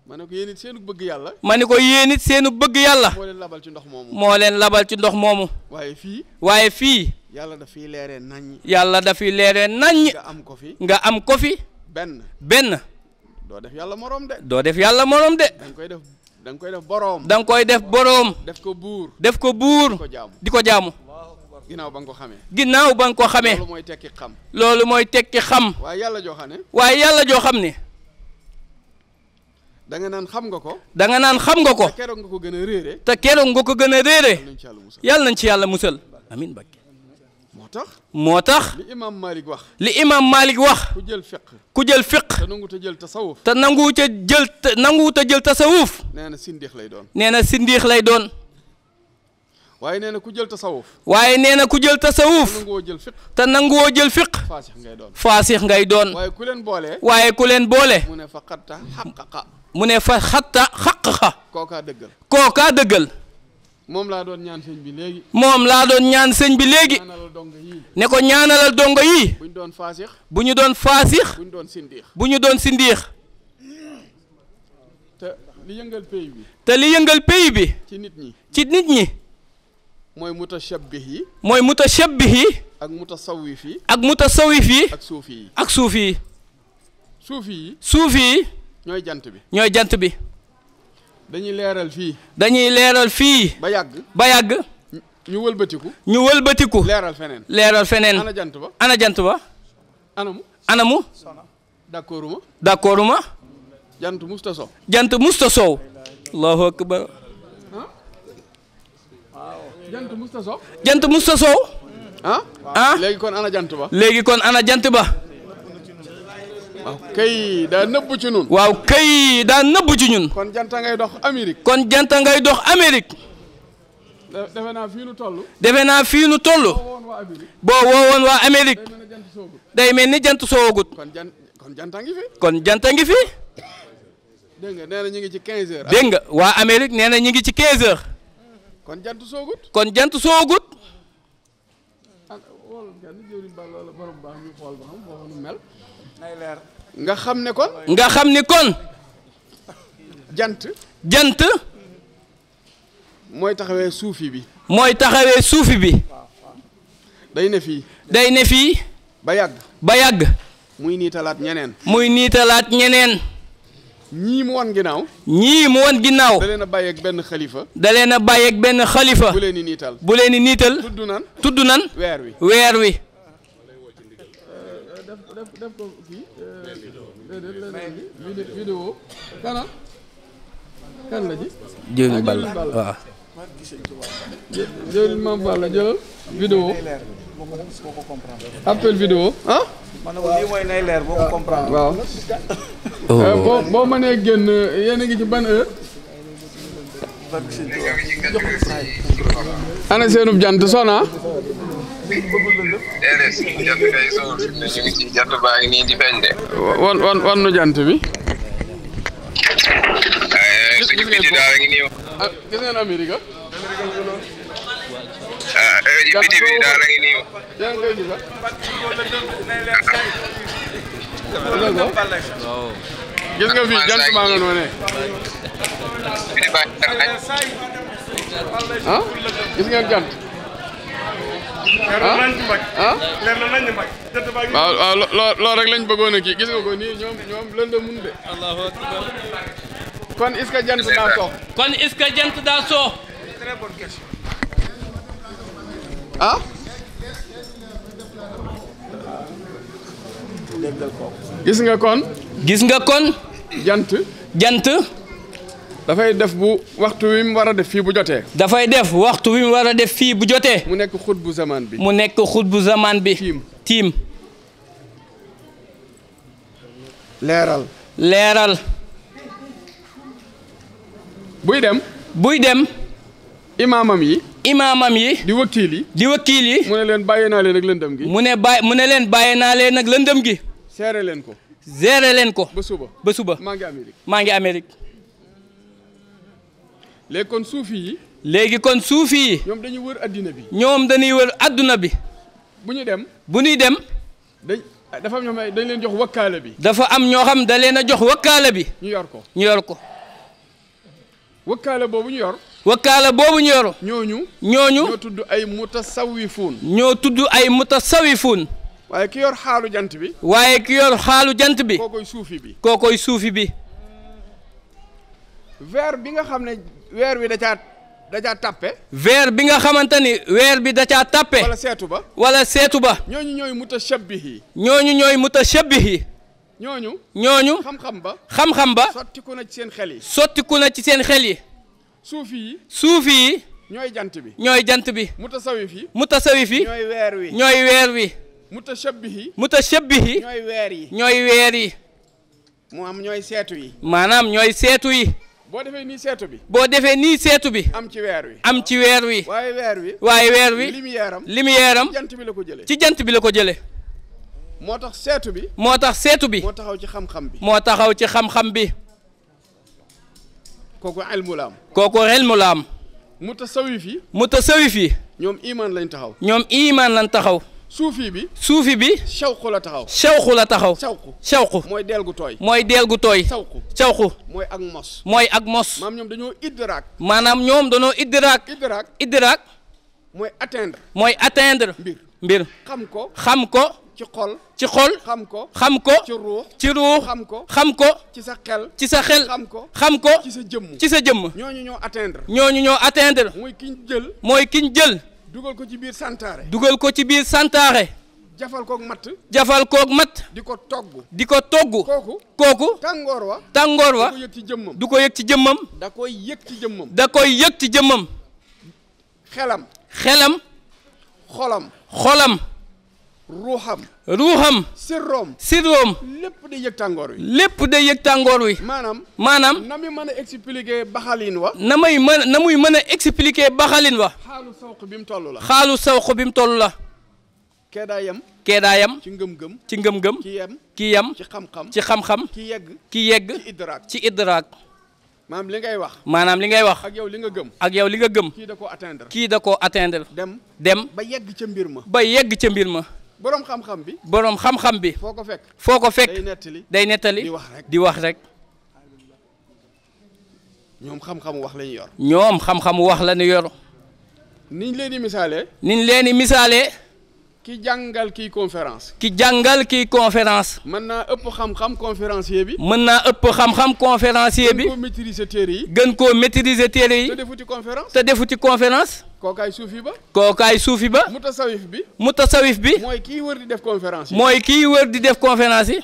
S1: ma ne ko yéen it seenu bëgg yàlla.
S2: ma ne ko yéen it seenu bëgg yàlla.
S1: moo leen labal ci ndox moomu.
S2: moo leen labal ci ndox moomu.
S1: waaye fii.
S2: waaye fii.
S1: yàlla dafiy leeree naññ.
S2: yàlla dafiy leeree naññ.
S1: nga am ko fi.
S2: nga am ko fi. benn.
S1: doo def yàlla morom de.
S2: doo def yàlla morom de.
S1: da nga koy def da nga koy def boroom.
S2: da nga koy def boroom.
S1: def ko buur.
S2: def ko buur. di ko jaamu.
S1: ginnaaw ba nga ko xamee.
S2: ginnaaw ba nga ko xamee.
S1: loolu mooy tekki xam.
S2: loolu mooy tekki xam.
S1: waaye yàlla joo xam ne.
S2: waaye yàlla joo xam ne.
S1: da nga naan xam nga ko.
S2: da nga naan xam nga ko.
S1: te keroog nga ko gën a réere.
S2: te keroog nga ko gën a réere.
S1: yàlla
S2: nañ ci yàlla musal. amiin Bakke.
S1: moo tax.
S2: li
S1: imam Malik wax.
S2: li imam Malik wax.
S1: ku jël fiq.
S2: ku jël fiq.
S1: te nangu te jël tasawuf.
S2: te nangu te jël tasawuf.
S1: nee na sindiix lay doon.
S2: nee na sindiix lay doon.
S1: waaye nee na ku jël tasawuf.
S2: waaye nee na ku jël tasawuf.
S1: te nanguwoo jël fiq.
S2: te nanguwoo jël fiq.
S1: faasix ngay doon.
S2: faasix ngay doon.
S1: waaye ku leen boole.
S2: waaye ku leen boole.
S1: mu ne fa xatta xaqaqa.
S2: mu ne fa xatta xaqaqa.
S1: kookaa dëggal.
S2: kookaa dëggal.
S1: moom laa doon ñaan sëñ bi léegi.
S2: moom laa doon ñaan sëñ bi léegi.
S1: ñaanalal dongo yii.
S2: ne ko ñaanalal dongo yii.
S1: bu ñu doon faasix.
S2: bu ñu doon faasix.
S1: bu ñu doon sindiix.
S2: bu ñu doon sindiix.
S1: te li yëngal pays bi.
S2: te li yëngal pays bi.
S1: ci nit ñi.
S2: ci nit ñi.
S1: mooy mutashabbih yi.
S2: mooy mutashabbih yi.
S1: ak mutasawwif yi.
S2: ak mutasawwif yi.
S1: ak suufi yi.
S2: ak suufi yi.
S1: suufi yi.
S2: suufi yi.
S1: ñooy jant bi.
S2: ñooy jant bi.
S1: dañuy leeral fii.
S2: dañuy leeral fii.
S1: ba yàgg.
S2: ba yàgg.
S1: ñu wëlbatiku.
S2: ñu wëlbatiku.
S1: leeral feneen.
S2: leeral feneen.
S1: ana jant ba.
S2: ana jant ba.
S1: anamu.
S2: anamu.
S1: d'accord ma.
S2: d'accord ma.
S1: jant musta so.
S2: jant musta sow. allahu akbar.
S1: jant musta so.
S2: jant musta sow.
S1: ah. léegi kon ana jant ba.
S2: léegi kon ana jant ba.
S1: waaw kay daa nëbbu ci ñun.
S2: waaw kay daa nëbbu ci ñun.
S1: kon janta ngay dox Amérique.
S2: kon janta ngay dox Amérique.
S1: defe naa fii nu toll.
S2: defe naa fii nu toll. boo woowoon waa Amérique. day mel ni jant soowagut.
S1: kon janta ngi fi.
S2: kon janta ngi fi.
S1: dégg nga nee na ñu ngi ci 15 heures.
S2: dégg nga waa Amérique nee na ñu ngi ci 15 heures.
S1: kon jant soogut.
S2: kon jant soowagut.
S1: nga xam ne kon.
S2: nga xam ni kon.
S1: jant.
S2: jant.
S1: mooy taxawee suufi bi.
S2: mooy taxawee suufi bi.
S1: day ne fii.
S2: day ne fii.
S1: ba yàgg.
S2: ba yàgg.
S1: muy niitalaat ñeneen.
S2: muy niitalaat ñeneen.
S1: ñii mu wan ginnaaw.
S2: ñii mu wan ginnaaw.
S1: da leen a bàyyeeg benn xalifa.
S2: da leen a bàyyeeg benn xalifa.
S1: bu leen di niital.
S2: bu leen di niital.
S1: tudd nan.
S2: tudd nan.
S1: weer wi.
S2: weer wi.
S1: def ko kii. vidéo. kana. kan la ji.
S2: jëwriñ Balla waaw.
S1: jëwriñ Mame Balla jëlal. vidéo. appel vidéo. ah.
S3: man lii mooy nay leer boo ko comprendre.
S1: waaw. boo mënee génn yéen a ngi ci ban heure. ana seenub jant sona.
S4: déedéet jant kay sowul fi mu ne ñu ngi ci jant baa ngi nii di feeñ de.
S1: wan nu jant bi.
S4: suñu biti daal ngi nii.
S1: gis ngeen Amérique.
S4: biti bi daal ngi nii.
S1: yaa ngi koy gis gis nga fii jant baa nga noonee.
S4: biti baa ngi
S1: ah gis ngeen jant. waaw waaw loolu rek lañ bëggoon a kii gis nga ko nii ñoom lëndëmun de.
S2: Allahu akbar.
S1: kon est-ce que jant daa sox.
S2: kon est-ce que jant daa soo.
S3: Très bonne question.
S1: ah. gis nga kon.
S2: gis nga kon.
S1: jant.
S2: jant.
S1: dafay def bu waxtu wi mu war a def fii bu jotee.
S2: dafay def waxtu wi mu war a def fii bu jotee.
S1: mu nekk xut bu zaman bi.
S2: mu nekk xut bu zaman bi. tiim.
S1: leeral.
S2: leeral.
S1: buy dem.
S2: buy dem.
S1: imaamam yi.
S2: imaamam yi.
S1: di wakiil yi.
S2: di wakiil yi.
S1: mu ne leen bàyyi naa leen ak lëndëm gi.
S2: mu ne leen bàyyi naa leen ak lëndëm gi.
S1: seere leen ko.
S2: gérer leen ko.
S1: ba suba.
S2: ba suba.
S1: maa ngi Amérique.
S2: maa ngi Amérique.
S1: léegi kon suufi yi.
S2: léegi kon suufi yi.
S1: ñoom dañuy wër addina bi.
S2: ñoom dañuy wër adduna bi.
S1: bu ñu dem.
S2: bu ñuy dem.
S1: dafa am ñoom dañ leen jox wakkaala bi.
S2: dafa am ñoo xam da leen a jox wakkaala bi.
S1: ñu yor ko.
S2: ñu yor ko.
S1: wakkaala boobu ñu yor.
S2: wakkaala boobu ñu yor.
S1: ñooñu.
S2: ñoo
S1: tudd ay mutasawifuun.
S2: ñoo tudd ay mutasawifuun.
S1: waaye ki yor xaalu jant bi.
S2: waaye ki yor xaalu jant bi.
S1: kookoy suufi bi.
S2: kookoy suufi bi.
S1: weer bi nga xam ne weer wi da caa tappe.
S2: weer bi nga xamante ni weer bi da caa tappe.
S1: wala seetu ba.
S2: wala seetu ba.
S1: ñooñu ñooy mutashabbihi.
S2: ñooñu ñooy mutashabbihi. ñooñu.
S1: xam-xam ba.
S2: xam-xam ba.
S1: sottiku na ci seen xel yi.
S2: sottiku na ci seen xel yi.
S1: suufi yi.
S2: suufi yi.
S1: ñooy jant bi.
S2: ñooy jant bi.
S1: mutasawif yi.
S2: mutasawif yi.
S1: ñooy weer wi.
S2: ñooy weer wi.
S1: mutashabbihi.
S2: mutashabbihi.
S1: ñooy weer yi.
S2: ñooy weer yi.
S1: mu am ñooy seetu yi.
S2: maanaam ñooy seetu yi.
S1: boo defee nii seetu bi.
S2: boo defee nii seetu bi.
S1: am ci weer wi.
S2: am ci weer wi.
S1: waaye weer wi.
S2: waaye weer wi.
S1: lumière am.
S2: jant
S1: bi la ko jëlee.
S2: ci jant bi la ko jëlee.
S1: moo tax seetu bi.
S2: moo tax seetu bi.
S1: moo taxaw ci xam-xam bi.
S2: moo taxaw ci xam-xam bi.
S1: kooku ilmu la am.
S2: kooku ilmu la am.
S1: mutasawif yi.
S2: mutasawif yi.
S1: ñoom iman lañ taxaw.
S2: ñoom iman lañ taxaw.
S1: suufi bi.
S2: suufi bi.
S1: shawqu la taxaw.
S2: shawqu la taxaw.
S1: shawqu. mooy deel gu tooy.
S2: mooy deel gu tooy. shawqu.
S1: mooy ak mos.
S2: mooy ak mos.
S1: maam ñoom dañoo idraak.
S2: maanaam ñoom dañoo idraak. idraak.
S1: mooy atteindre.
S2: mooy atteindre. mbir.
S1: xam ko.
S2: xam ko.
S1: ci xol.
S2: ci xol.
S1: xam ko.
S2: xam ko.
S1: ci ruux.
S2: ci ruux.
S1: xam ko.
S2: xam ko.
S1: ci sa xel.
S2: ci sa xel.
S1: xam ko.
S2: xam ko.
S1: ci sa jëmm.
S2: ci sa jëmm.
S1: ñooñu ñoo atteindre.
S2: ñooñu ñoo atteindre.
S1: mooy kiñ jël.
S2: mooy kiñ jël.
S1: dugal ko ci biir santaare.
S2: dugal ko ci biir santaare.
S1: jafal koog matt.
S2: jafal koog matt.
S1: di ko togg.
S2: di ko togg. kooku.
S1: tàngoor wa.
S2: tàngoor wa.
S1: du ko yëg ci jëmmam.
S2: du ko yëg ci jëmmam.
S1: da koy yëg ci jëmmam.
S2: da koy yëg ci jëmmam.
S1: xelam.
S2: xolam. ruuxam. sirroom. lépp day yëg tàngoor wi. maanaam.
S1: na muy mën a expliquer baxalin wa.
S2: na muy mën a expliquer baxalin wa.
S1: xaalu sawq bi mu toll la.
S2: xaalu sawq bi mu toll la.
S1: kee daa yem. ci
S2: ngëm-ngëm. ki yem. ci xam-xam. ki yegg. ci idraak.
S1: maanaam li ngay wax. ak yow li nga gëm. kii da koo atteindre. dem. ba yegg ca mbir ma. boroom xam-xam bi. foo ko fekk. day nettali. di wax rek. ñoom xam-xamu wax la ñu yor. niñ leen di misaalee. ki jàngal kiy conférence. mën naa ëpp xam-xam conférencier bi. gën koo maîtriser téere yi. te defuti conférence. kookaay suufi ba. mutasawif bi. mooy kii wër di def conférence yi.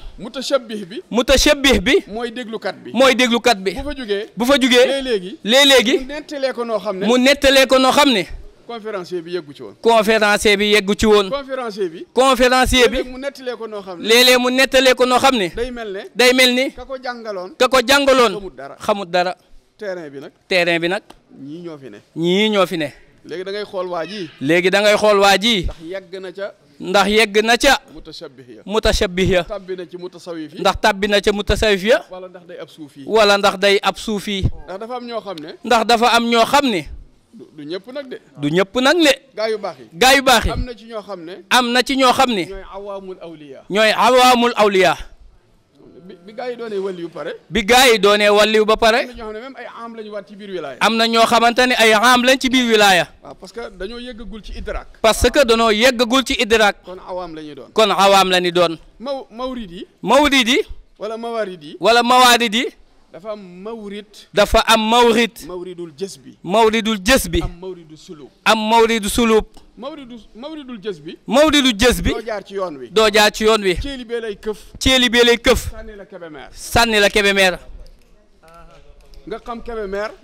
S1: mutashabbih bi. mooy déglukat bi. bu fa jugee. léeg-léegi. mu nettalee ko noo xam ne. conférencier bi yeggu ci woon. conférencier bi. léeg-léeg mu nettalee ko noo xam ne. day mel ne. ka ko jàngaloon. xamut dara. terrain bi nag. ñii ñoo fi ne. léegi da ngay xool waa ji. ndax yegg na ca. mutashabbih ya. ndax tabbi na ca mutasawif ya. wala ndax day ab suufi. ndax dafa am ñoo xam ne. du ñëpp nag de. gaa yu baax yi. am na ci ñoo xam ne. ñooy awaamul awliya. bi gaa yi doonee waliyu ba pare. am na ñoo xamante ne ay aam lañ ci biir wilaya. parce que dañoo yeggagul ci idrak. kon awaam la ñu doon. mawrid yi. wala mawaarid yi. dafa am mawrid. mawridul jës bi. am mawridu sulub. mawridul jës bi. doo jaar ci yoon wi. ceeli bee lay këf. sànni la Kébémer.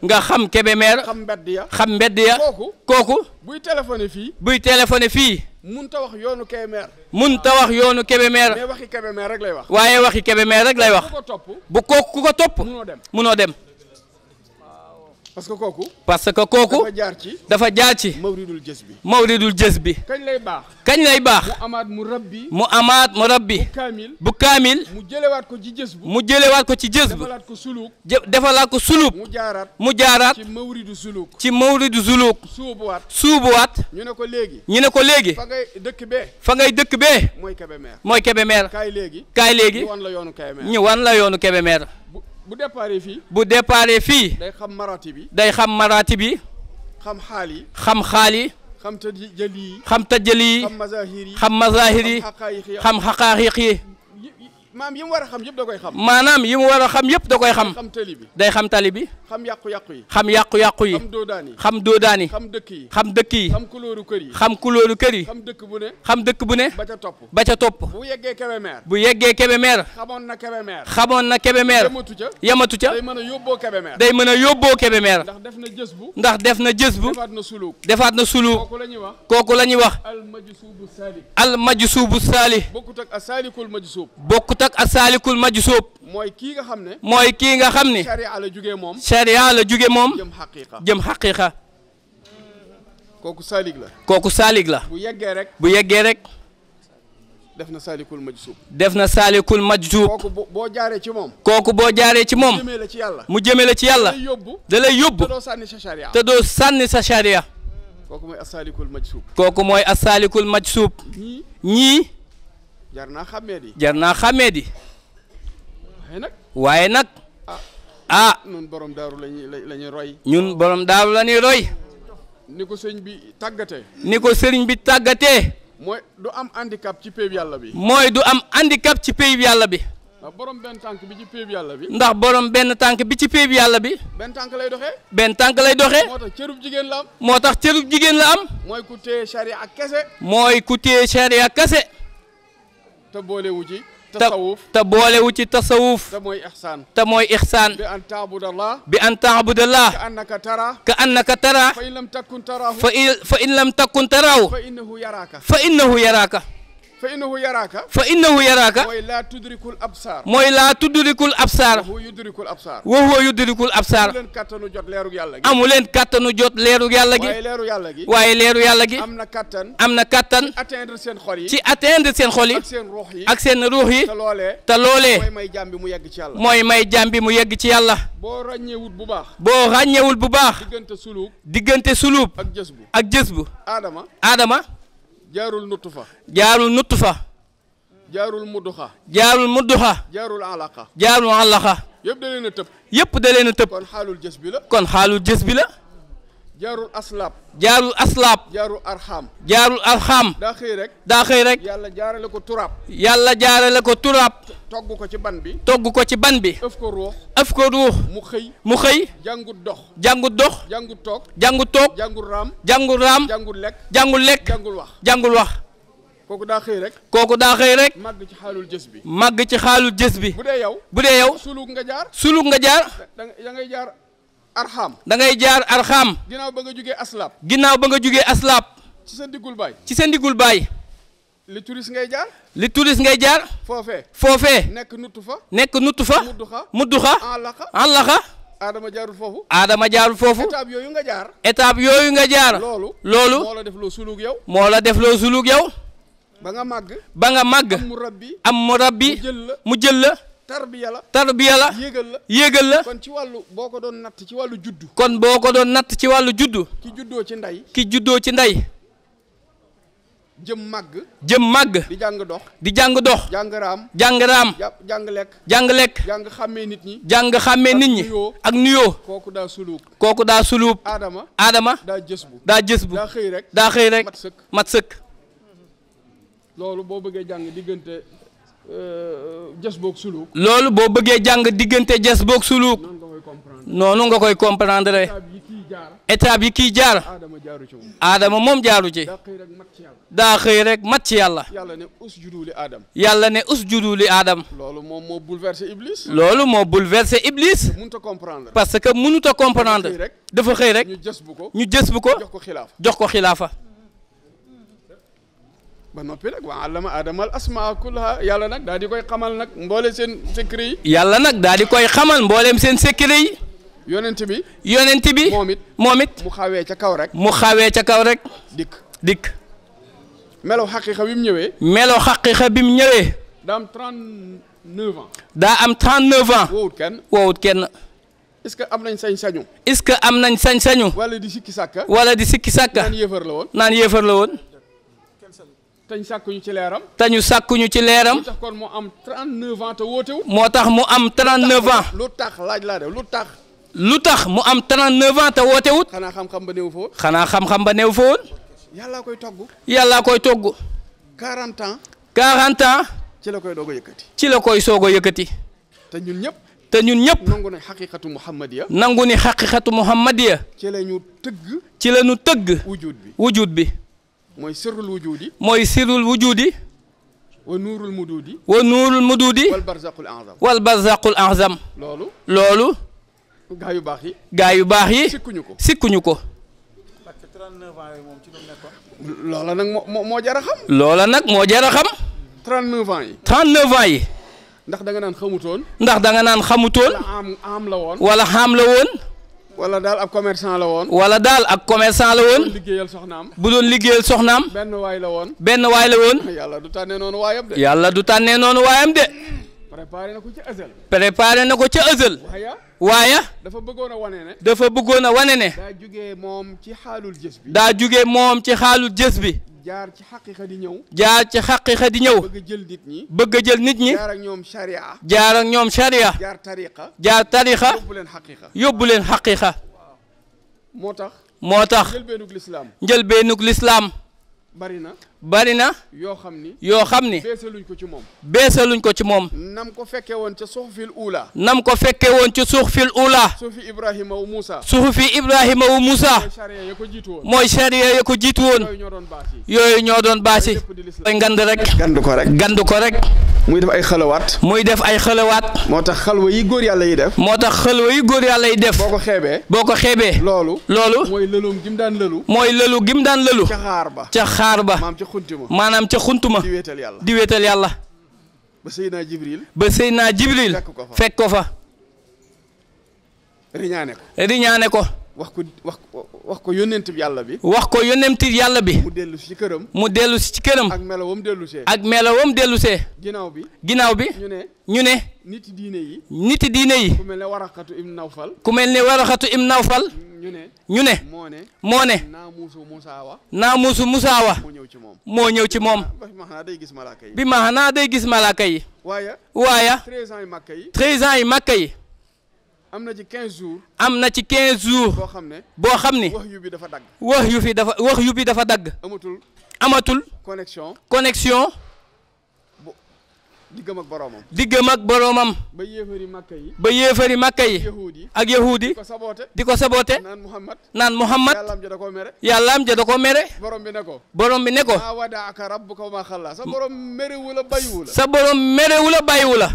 S1: nga xam Kébémer. xam mbedd ya. kooku. buy téléphoné fii. munta wax yoonu Kébémer. waaye waxi Kébémer rek lay wax. bu kooku ku ko topp. munoo dem. parce que kooku. dafa jaar ci. mawridul jës bi. kañ lay baax. mu amaat mu rabbi. bu kaamil. mu jëlewaat ko ci jës bu. defalaat ko suluk. mu jaaraat. ci mawridu suluk. suubuwaat. ñu ne ko léegi. fa ngay dëkk bee. mooy Kébémer. kaay léegi. ñu wan la yoonu Kébémer. bu déparé fii. day xam maraati bi. xam xaal yi. xam tajali yi. xam mazahir yi. xam xaqaaxiq yi. maanaam yi mu war a xam yëpp da koy xam. day xam tali bi. xam yàqu-yàqu yi. xam doodaan yi. xam dëkk yi. xam kulóoru kër yi. xam dëkk bu ne. ba ca topp. bu yeggee Kébémer. xamoon na Kébémer. yamatu ca. day mën a yóbboo Kébémer. ndax def na jës bu. defaat na suluk. kooku la ñuy wax. al majsuubu saali. bokkut ak asaalikul majsuub. mooy kii nga xam ne. sharia la jóge moom. jëm xaqiqa. kooku saalik la. bu yeggee rek. def na saalikul majsuub. kooku boo jaaree ci moom. mu jëmee la ci yàlla. da lay yóbbu. te doo sànni sa sharia. kooku mooy asaalikul majsuub. ñii. jar naa xàmmee di. waaye nag. ñun borom daaru la ñuy roy. ni ko sëriñ bi tàggatee. mooy du am handicap ci pays yàlla bi.
S2: borom benn tànk bi ci péeb yàlla bi.
S1: ndax borom benn tànk bi ci péeb yàlla bi.
S2: benn tànk lay doxee.
S1: benn tànk lay doxee.
S2: moo tax cërub jigéen la am.
S1: moo tax cërub jigéen la am.
S2: mooy ku téye charia ak kese.
S1: mooy ku téye charia kese.
S2: te boolewu ci. tasawuf
S1: te boolewu ci tasawuf.
S2: te mooy ihsaan.
S1: te mooy ihsaan.
S2: bi an taabudallah.
S1: bi an taabudallah.
S2: ka annaka tara.
S1: ka annaka tara.
S2: fa in lam takkun taraahu.
S1: fa in lam takkun taraahu.
S2: fa innahu yaraaka.
S1: fa innahu yaraaka.
S2: fa innahu yaraaka.
S1: fa innahu yaraaka.
S2: mooy laa tudrikul absaar.
S1: mooy laa tudrikul absaar.
S2: wa huwa yudrikul absaar.
S1: wa huwa yudrikul absaar.
S2: amu leen kattanu jot leerug yàlla gi.
S1: amu leen kattanu jot leerug yàlla gi.
S2: waaye leeru yàlla gi.
S1: waaye leeru yàlla gi.
S2: am na kattan.
S1: am na kattan.
S2: atteindre seen xol yi.
S1: ci atteindre seen xol yi.
S2: ak seen ruux yi.
S1: ak seen ruux yi.
S2: te loolee.
S1: te loolee.
S2: mooy may jàmm bi mu yegg ci yàlla.
S1: mooy may jàmm bi mu yegg ci yàlla.
S2: boo ràññeewut bu baax.
S1: boo ràññeewul bu baax.
S2: diggante suluk.
S1: diggante sulub.
S2: ak jës bu.
S1: ak jës bu.
S2: Adama.
S1: Adama.
S2: jaarul nutfa.
S1: jaarul nutfa.
S2: jaarul mudduxa.
S1: jaarul mudduxa.
S2: jaarul alaqa.
S1: jaarul alaqa.
S2: yëpp da leen a tëb.
S1: yëpp da leen a tëb.
S2: kon xaalul jës bi la.
S1: kon xaalul jës bi la.
S2: jaarul aslaab.
S1: jaarul aslaab.
S2: jaarul arxaam.
S1: jaarul arxaam.
S2: daa xëy rek.
S1: daa xëy rek.
S2: yàlla jaarale ko turaab.
S1: yàlla jaarale ko turaab.
S2: togg ko ci ban bi.
S1: togg ko ci ban bi.
S2: ëf ko ruux.
S1: ëf ko ruux.
S2: mu xëy.
S1: mu xëy.
S2: jàngut dox.
S1: jàngut dox.
S2: jàngut toog.
S1: jàngut toog.
S2: jàngut raam.
S1: jàngut raam.
S2: jàngut lekk.
S1: jàngut lekk.
S2: jàngul wax.
S1: jàngul wax.
S2: kooku daa xëy rek.
S1: kooku daa xëy rek.
S2: màgg ci xaalul jës bi.
S1: màgg ci xaalul jës bi.
S2: bu dee yow.
S1: bu dee yow.
S2: suluk nga jaar.
S1: suluk nga jaar.
S2: da ngay jaar arxaam.
S1: da ngay jaar arxaam.
S2: ginnaaw ba nga jugee aslaab.
S1: ginnaaw ba nga jugee aslaab.
S2: ci sa ndiggul baay.
S1: ci sa ndigul baay.
S2: li touriste ngay jaar.
S1: li touriste ngay jaar.
S2: foofee.
S1: foofee.
S2: nekk nuttu fa.
S1: nekk nuttu fa.
S2: mudduxa.
S1: mudduxa.
S2: alaqa.
S1: alaqa.
S2: Adama jaarul foofu.
S1: Adama jaarul foofu.
S2: étape yooyu nga jaar.
S1: étape yooyu nga jaar.
S2: loolu.
S1: loolu.
S2: moo la def loo suluk yow.
S1: moo la def loo suluk yow.
S2: ba nga màgg.
S1: ba nga màgg.
S2: am mu rabbi.
S1: am mu rabbi.
S2: mu jël la.
S1: mu jël la.
S2: tarbiya la.
S1: tarbiya la.
S2: yéegal la.
S1: yéegal la.
S2: kon ci wàllu boo ko doon natt ci wàllu juddu.
S1: kon boo ko doon natt ci wàllu juddu.
S2: ki juddoo ci ndey.
S1: ki juddoo ci ndey.
S2: jëm màgg.
S1: jëm màgg.
S2: di jàng dox.
S1: di jàng dox.
S2: jàng raam.
S1: jàng raam.
S2: jàng lekk.
S1: jàng lekk.
S2: jàng xàmmee nit ñi.
S1: jàng xàmmee nit ñi. ak nuyoo.
S2: kooku daa suluk.
S1: kooku daa suluub.
S2: Adama.
S1: Adama.
S2: daa jës bu.
S1: daa jës bu.
S2: daa xëy rek.
S1: daa xëy rek.
S2: mat sëkk.
S1: mat sëkk.
S2: loolu boo bëggee jàng diggante jës boog suluk.
S1: loolu boo bëggee jàng diggante jës boog suluuk. noonu nga koy comprendre. étape yi kii jaar.
S2: Adama jaaru ci moom.
S1: Adama moom jaaru ci.
S2: daa xëy rek mat ci yàlla.
S1: daa xëy rek mat ci yàlla.
S2: yàlla ne usjudu li Adam.
S1: yàlla ne usjudu li Adam.
S2: loolu moom moo bouleversé Iblis.
S1: loolu moo bouleversé Iblis.
S2: mënut a comprendre.
S1: parce que mënut a comprendre. dafa xëy rek.
S2: ñu jës bu ko.
S1: ñu jës bu ko.
S2: jox ko xilaafa.
S1: jox ko xilaafa.
S2: ba noppi nag wa allama Adama al asmaa kullaha yàlla nag daal di koy xamal nag mboole seen secret yi.
S1: yàlla nag daal di koy xamal mbooleem seen secret yi.
S2: yonent bi.
S1: yonent bi. moom it.
S2: mu xawee ca kaw rek.
S1: mu xawee ca kaw rek. dikk.
S2: melo xaqiiqa bi mu ñëwee.
S1: melo xaqiiqa bi mu ñëwee.
S2: daa am 39 ans.
S1: daa am 39 ans.
S2: woowut kenn.
S1: woowut kenn.
S2: est-ce que am nañ sañ-sañu.
S1: est-ce que am nañ sañ-sañu.
S2: wala di sikki sàkka.
S1: wala di sikki sàkka.
S2: naan yéefar la woon.
S1: naan yéefar la woon.
S2: tañ sàkkuñu ci leeram.
S1: te ñu sàkkuñu ci leeram.
S2: lu tax kon mu am 39 ans te wootewul.
S1: moo tax mu am 39 ans.
S2: lu tax laaj laa def lu tax.
S1: lu tax mu am 39 ans te wootewut.
S2: xanaa xam-xam ba néew fa woon.
S1: xanaa xam-xam ba néew fa woon.
S2: yàllaa koy togg.
S1: yàllaa koy togg.
S2: 40 ans.
S1: 40 ans.
S2: ci la koy doog a yëkkati.
S1: ci la koy soog a yëkkati.
S2: te ñun ñëpp.
S1: te ñun ñëpp.
S2: nangu ne xaqiqatu muhammadiya.
S1: nangu ni xaqiqatu muhammadiya.
S2: ci la ñu tëgg.
S1: ci la ñu tëgg.
S2: wujud bi.
S1: wujud bi.
S2: mooy sirrul wujudi.
S1: mooy sirrul wujudi.
S2: wa nuurul mududi.
S1: wa nuurul mududi.
S2: wal barzaqul azam.
S1: wal barzaqul azam. loolu.
S2: gaa yu baax yi.
S1: gaa yu baax yi.
S2: sikkuñu ko.
S1: sikkuñu ko.
S2: loola nag moo jar a xam.
S1: loola nag moo jar a xam.
S2: 39 ans yi.
S1: 39 ans yi.
S2: ndax da nga naan xamutoon.
S1: ndax da nga naan xamutoon.
S2: wala am la woon.
S1: wala xam la woon.
S2: wala daal ab commerçant la woon.
S1: wala daal ak commerçant la woon.
S2: bu doon liggéeyal soxnaam.
S1: bu doon liggéeyal soxnaam.
S2: benn waay la woon.
S1: benn waay la woon.
S2: yàlla du tànnee noonu waayam de.
S1: yàlla du tànnee noonu waayam de.
S2: préparé na ko ci ëzël.
S1: préparé na ko ca ëzël. waaye.
S2: dafa bëggoon a wane ne.
S1: dafa bëggoon a wane ne.
S2: daa jugee moom ci xaalul jës bi.
S1: daa jugee moom ci xaalul jës bi.
S2: jaar ci xaqiiqa di ñëw.
S1: jaar ci xaqiiqa di ñëw.
S2: bëgg a jël nit ñi.
S1: bëgg a jël nit ñi.
S2: jaar ak ñoom sharia.
S1: jaar ak ñoom sharia.
S2: jaar tariqa.
S1: jaar tariqa.
S2: yóbbu leen xaqiiqa.
S1: yóbbu leen xaqiiqa.
S2: moo tax.
S1: moo tax.
S2: njëlbeenug lislaam.
S1: njëlbeenug lislaam.
S2: bari na
S1: yoo xam ni beesaluñ ko ci moom
S2: beesaluñ ko ci moom
S1: nam ko fekke woon ca suxufil ula suxufi Ibrahima wu Moussa mooy charia ya ko jiitu woon yooyu ñoo doon baas yi mooy ngand rek gandu ko rek muy def ay xalawaat moo tax xalwa yi góor yàlla yi def boo ko xeebee loolu mooy lëlum gim daan lëlu ca xaar ba maanaam ca xuntuma di wéetal yàlla ba Seydina Jibril fekk ko fa riñaane ko wax ko yónnent yàlla bi mu dellu si ci këram ak melawam dellusee ginnaaw bi ñu ne niti diine yi ku mel ne Waraxatu ibn Nawfal ñu ne moo ne naamuusu Musaa wa moo ñëw ci moom bi maanaa day gis malaaka yi waaye 13 ans yi Makka yi am na ci 15 jours boo xam ne wax yu bi dafa dagg amatul connexion diggam ak boroomam ba yéefari Makka yi ak yahuudi di ko saboote naan Muhammad yàllaam ja da ko mere borom bi ne ko sa borom merewu la bàyyiwu la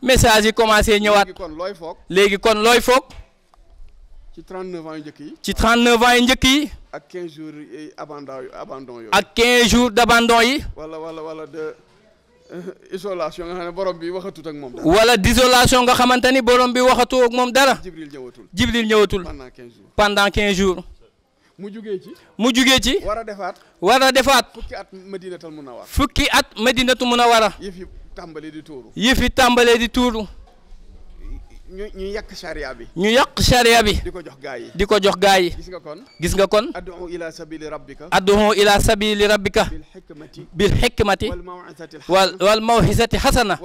S1: message yi commencé ñëwaat léegi kon looy foog ci 39 ans yu njëkk yi ak 15 jours abandon yooyu ak 15 jours d'abandon yi wala de isolation nga xam ne borom bi waxatut ak moom dara wala d'isolation nga xamante ni borom bi waxatu ak moom dara Jibril ñëwatul pendant 15 jours mu jugee ci war a defaat fukki at Madinatul Munawwara yëf yi tàmbalee di tuuru ñu yàq charia bi di ko jox gaa yi gis nga kon ad'u ila sabili rabbika bil hikmati wal maw'izati hasana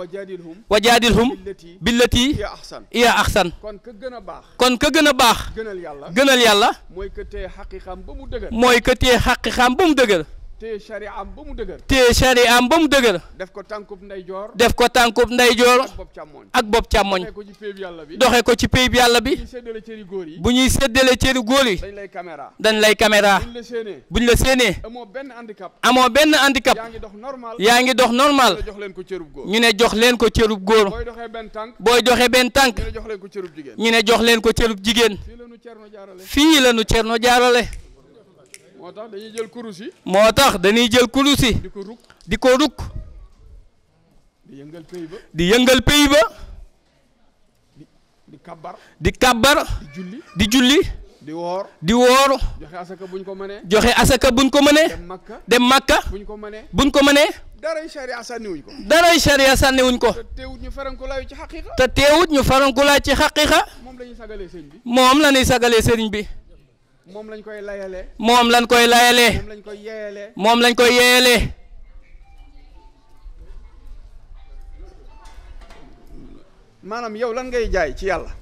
S1: wajadilhum billati hiya ahsan kon ka gën a baax gënal yàlla mooy que tee xaqiqam ba mu dëgër téye shari'am ba mu dëgër def ko tànkub ndeyjoor ak bopp càmmoñ doxe ko ci péyib yàlla bi bu ñuy séddale cëri góor yi dañ lay caméra buñ la séenee amoo benn handicap yaa ngi dox normal ñu ne jox leen ko cërub góor booy doxee benn tànk ñu ne jox leen ko cërub jigéen fii la nu Cerno jaarale moo tax dañuy jël kurus yi di ko rukk di yëngal pays ba di kabbar di julli di woor joxe asaka buñ ko mënee dem Makka buñ ko mënee daray sharia sànniwuñ ko te teewut ñu farankulaay ci xaqiqa moom la ñuy sagalee sëriñ bi moom lañ koy layalee moom lañ koy yeeyalee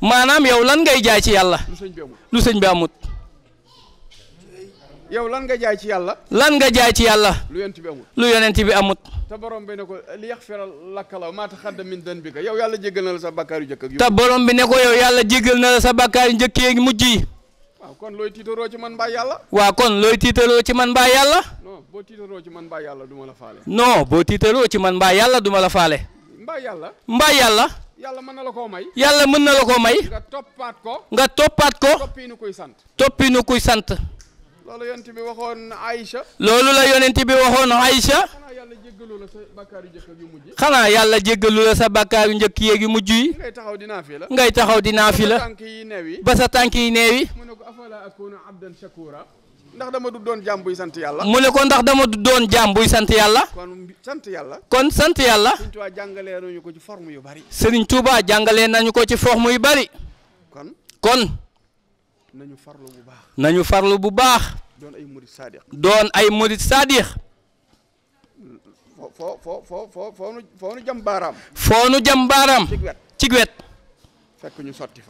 S1: maanaam yow lan ngay jaay ci yàlla lu sëñ bi amut yow lan nga jaay ci yàlla lu yonent bi amut te borom bi ne ko li yaxfira laka la maa taqaddama min danbika yow yàlla jéggal na la sa bàkkaar yu njëkk ak te borom bi ne ko yow yàlla jéggal na la sa bàkkaar yu njëkk yi mujj yi kon looy tiitaroo ci man mbaa yàlla non boo tiitaroo ci man mbaa yàlla du ma la faale mbaa yàlla yàlla mën na la koo may nga toppaat ko toppinu kuy sant loolu la yonent bi waxoon Aïcha xanaa yàlla jéggalu la sa bàkkaar yu njëkk yeeg yu mujj yi ngay taxaw di naafila ba sa tànk yi neewi ndax dama du doon jaam buy sant yàlla mu ne ko ndax dama du doon jaam buy sant yàlla kon sant yàlla Serigne Touba jàngalee nañu ko ci forme yu bari kon nañu farlu bu baax doon ay murid sadiq foo nu jam baaraam ci wet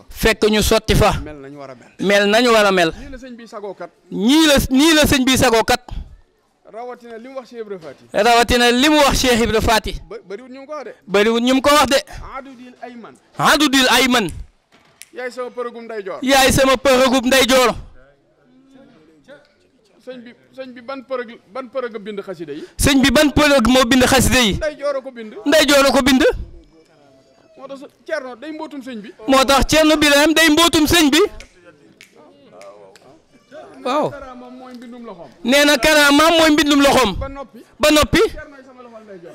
S2: fekk ñu sotti fa mel nañu war a mel nii la sëñ bi sagoo kat
S1: rawatina li mu wax Cheikh Ibra Fati
S2: rawatina li mu wax Cheikh Ibra Fati
S1: bariwul ñu ko wax de
S2: bariwul ñu ko wax de adudil ayman
S1: yaay sama përëgum
S2: ndeyjoor
S1: sëñ bi ban përëg bind xasida yi
S2: sëñ bi ban përëg moo bind xasida yi
S1: ndeyjoor
S2: ko bind
S1: moo tax Cerno day mbootum sëñ bi
S2: moo tax Cerno Birahim day mbootum sëñ bi waaw nee na karaamaam mooy mbindum loxoom ba noppi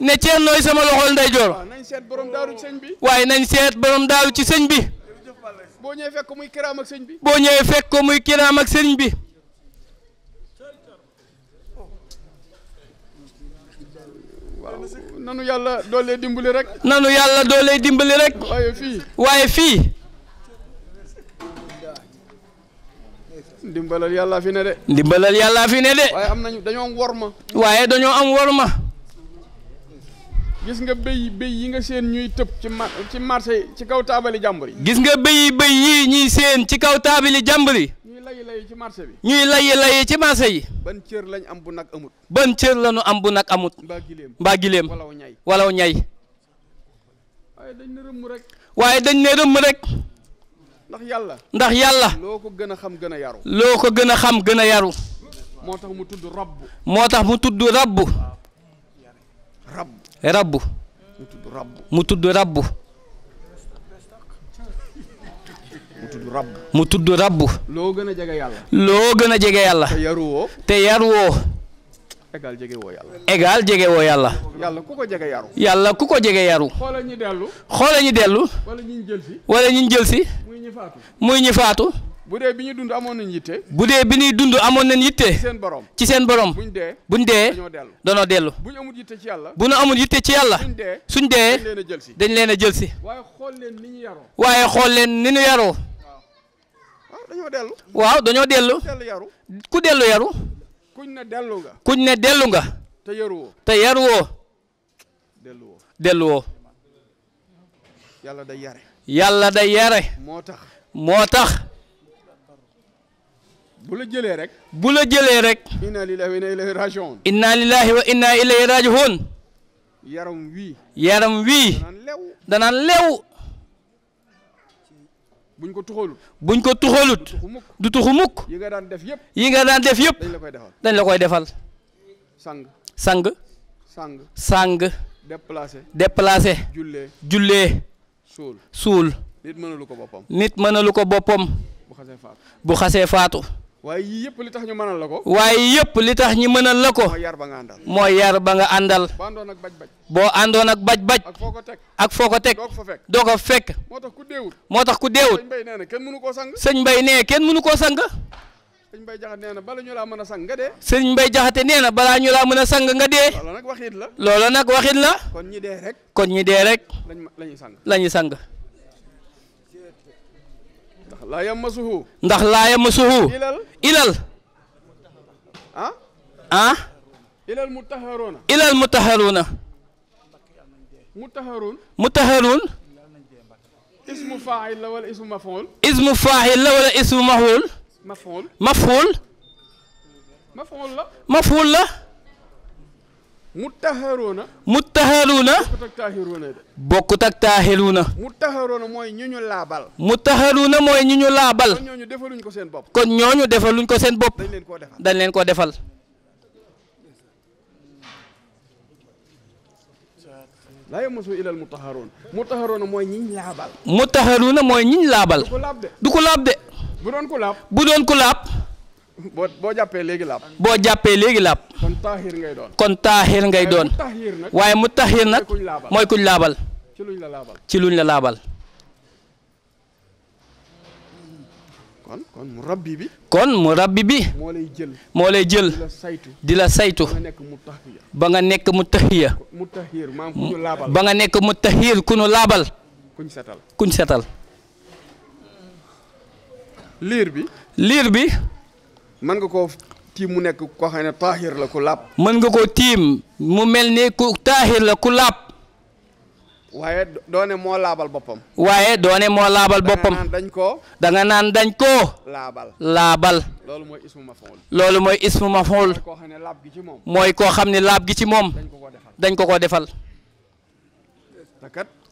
S2: ne Cernoy sama loxol ndeyjoor waaye nañ seet borom daaru ci sëñ bi
S1: boo ñëwee fekk ko muy kiraam
S2: ak sëñ bi
S1: nanu yàlla doolee dimbali rek
S2: waaye fii
S1: ndimbalal yàlla fi ne de
S2: waaye
S1: dañoo am worma gis nga béy yi nga seen ñuy tëb ci marché ci kaw taabali jàmbur yi
S2: gis nga béy yi ñuy seen ci kaw taabali jàmbur yi
S1: ñuy layi ci marché bi
S2: ñuy layi ci marché yi
S1: ban cër lañ am bu nag amut
S2: mbaa gileem walaw ñay waaye dañ ne rëmm rek ndax yàlla
S1: loo ko gën a xam gën
S2: a yaru
S1: moo tax mu tudd rabbu
S2: mu tudd rabbu
S1: loo gën a
S2: jege yàlla te yaruwoo
S1: égal jege woo yàlla
S2: yàlla ku ko jege yaru xoola ñu dellu wala ñu jël si muy ñi faatu
S1: bu dee bi ñuy dund amoon nañ
S2: yitte ci seen borom buñ dee danoo dellu
S1: bu ñu amul yitte
S2: ci yàlla suñ dee dañ leen a jël si waaye xool leen ni ñu yaroo waaw dañoo dellu ku dellu yaru kuñ ne dellu nga te yaruwoo delluwoo yàlla day yare moo tax
S1: bu la jëlee rek
S2: inna lillahi wa inna ilayhi raji'un yaram wii danaan lew buñ ko tuxalut du tuxu mukk yi nga daan def yëpp dañ la koy defal sang déplacé jullee suul nit mënalu ko boppam bu xasee faatu
S1: waaye yii yëpp li tax ñu mënal
S2: la ko mooy yar ba nga àndal boo àndoon ak baj ak foo ko teg doo ko fekk moo tax ku deewut sëñ Mbay nee kenn mënu koo sang
S1: sëñ Mbay Jaxate nee na balaa ñu laa mën a sang nga dee
S2: sëñ Mbay Jaxate nee na balaa ñu laa mën a sang nga dee loolu nag waxit la kon ñi dee rek lañuy sang ndax laa yamasuhu ilal ilal mutaharuna
S1: ismu faa'il la wala ismu maf'ul
S2: maf'ul la mutaharuna bokkut ak taahiruuna
S1: mutaharuna mooy ñu ñu laabal
S2: kon ñooñu defaluñ ko seen bopp dañ leen koo defal
S1: laa yamassu ilal mutaharuna mooy ñiñ laabal
S2: du ko laab de bu doon ku laab
S1: boo jàppee léegi laab
S2: kon taahir ngay doon waaye mutahhir nag mooy kuñ laabal ci luñ la laabal kon mu rabbi bi moo lay jël di la saytu ba nga nekk mutahhiya ba nga nekk mutahhir ku nu laabal kuñ setal
S1: liir bi mën nga koo tiim mu nekk koo xam ne taahir la ku laab
S2: mën nga koo tiim mu mel ni ku taahir la ku laab waaye doone moo laabal boppam.
S1: waaye doone moo laabal boppam. da nga naan dañ koo. laabal.
S2: loolu mooy ismu maf'ul.
S1: loolu mooy ismu maf'ul. mooy koo xam ne laab gi ci moom. dañ ko defal.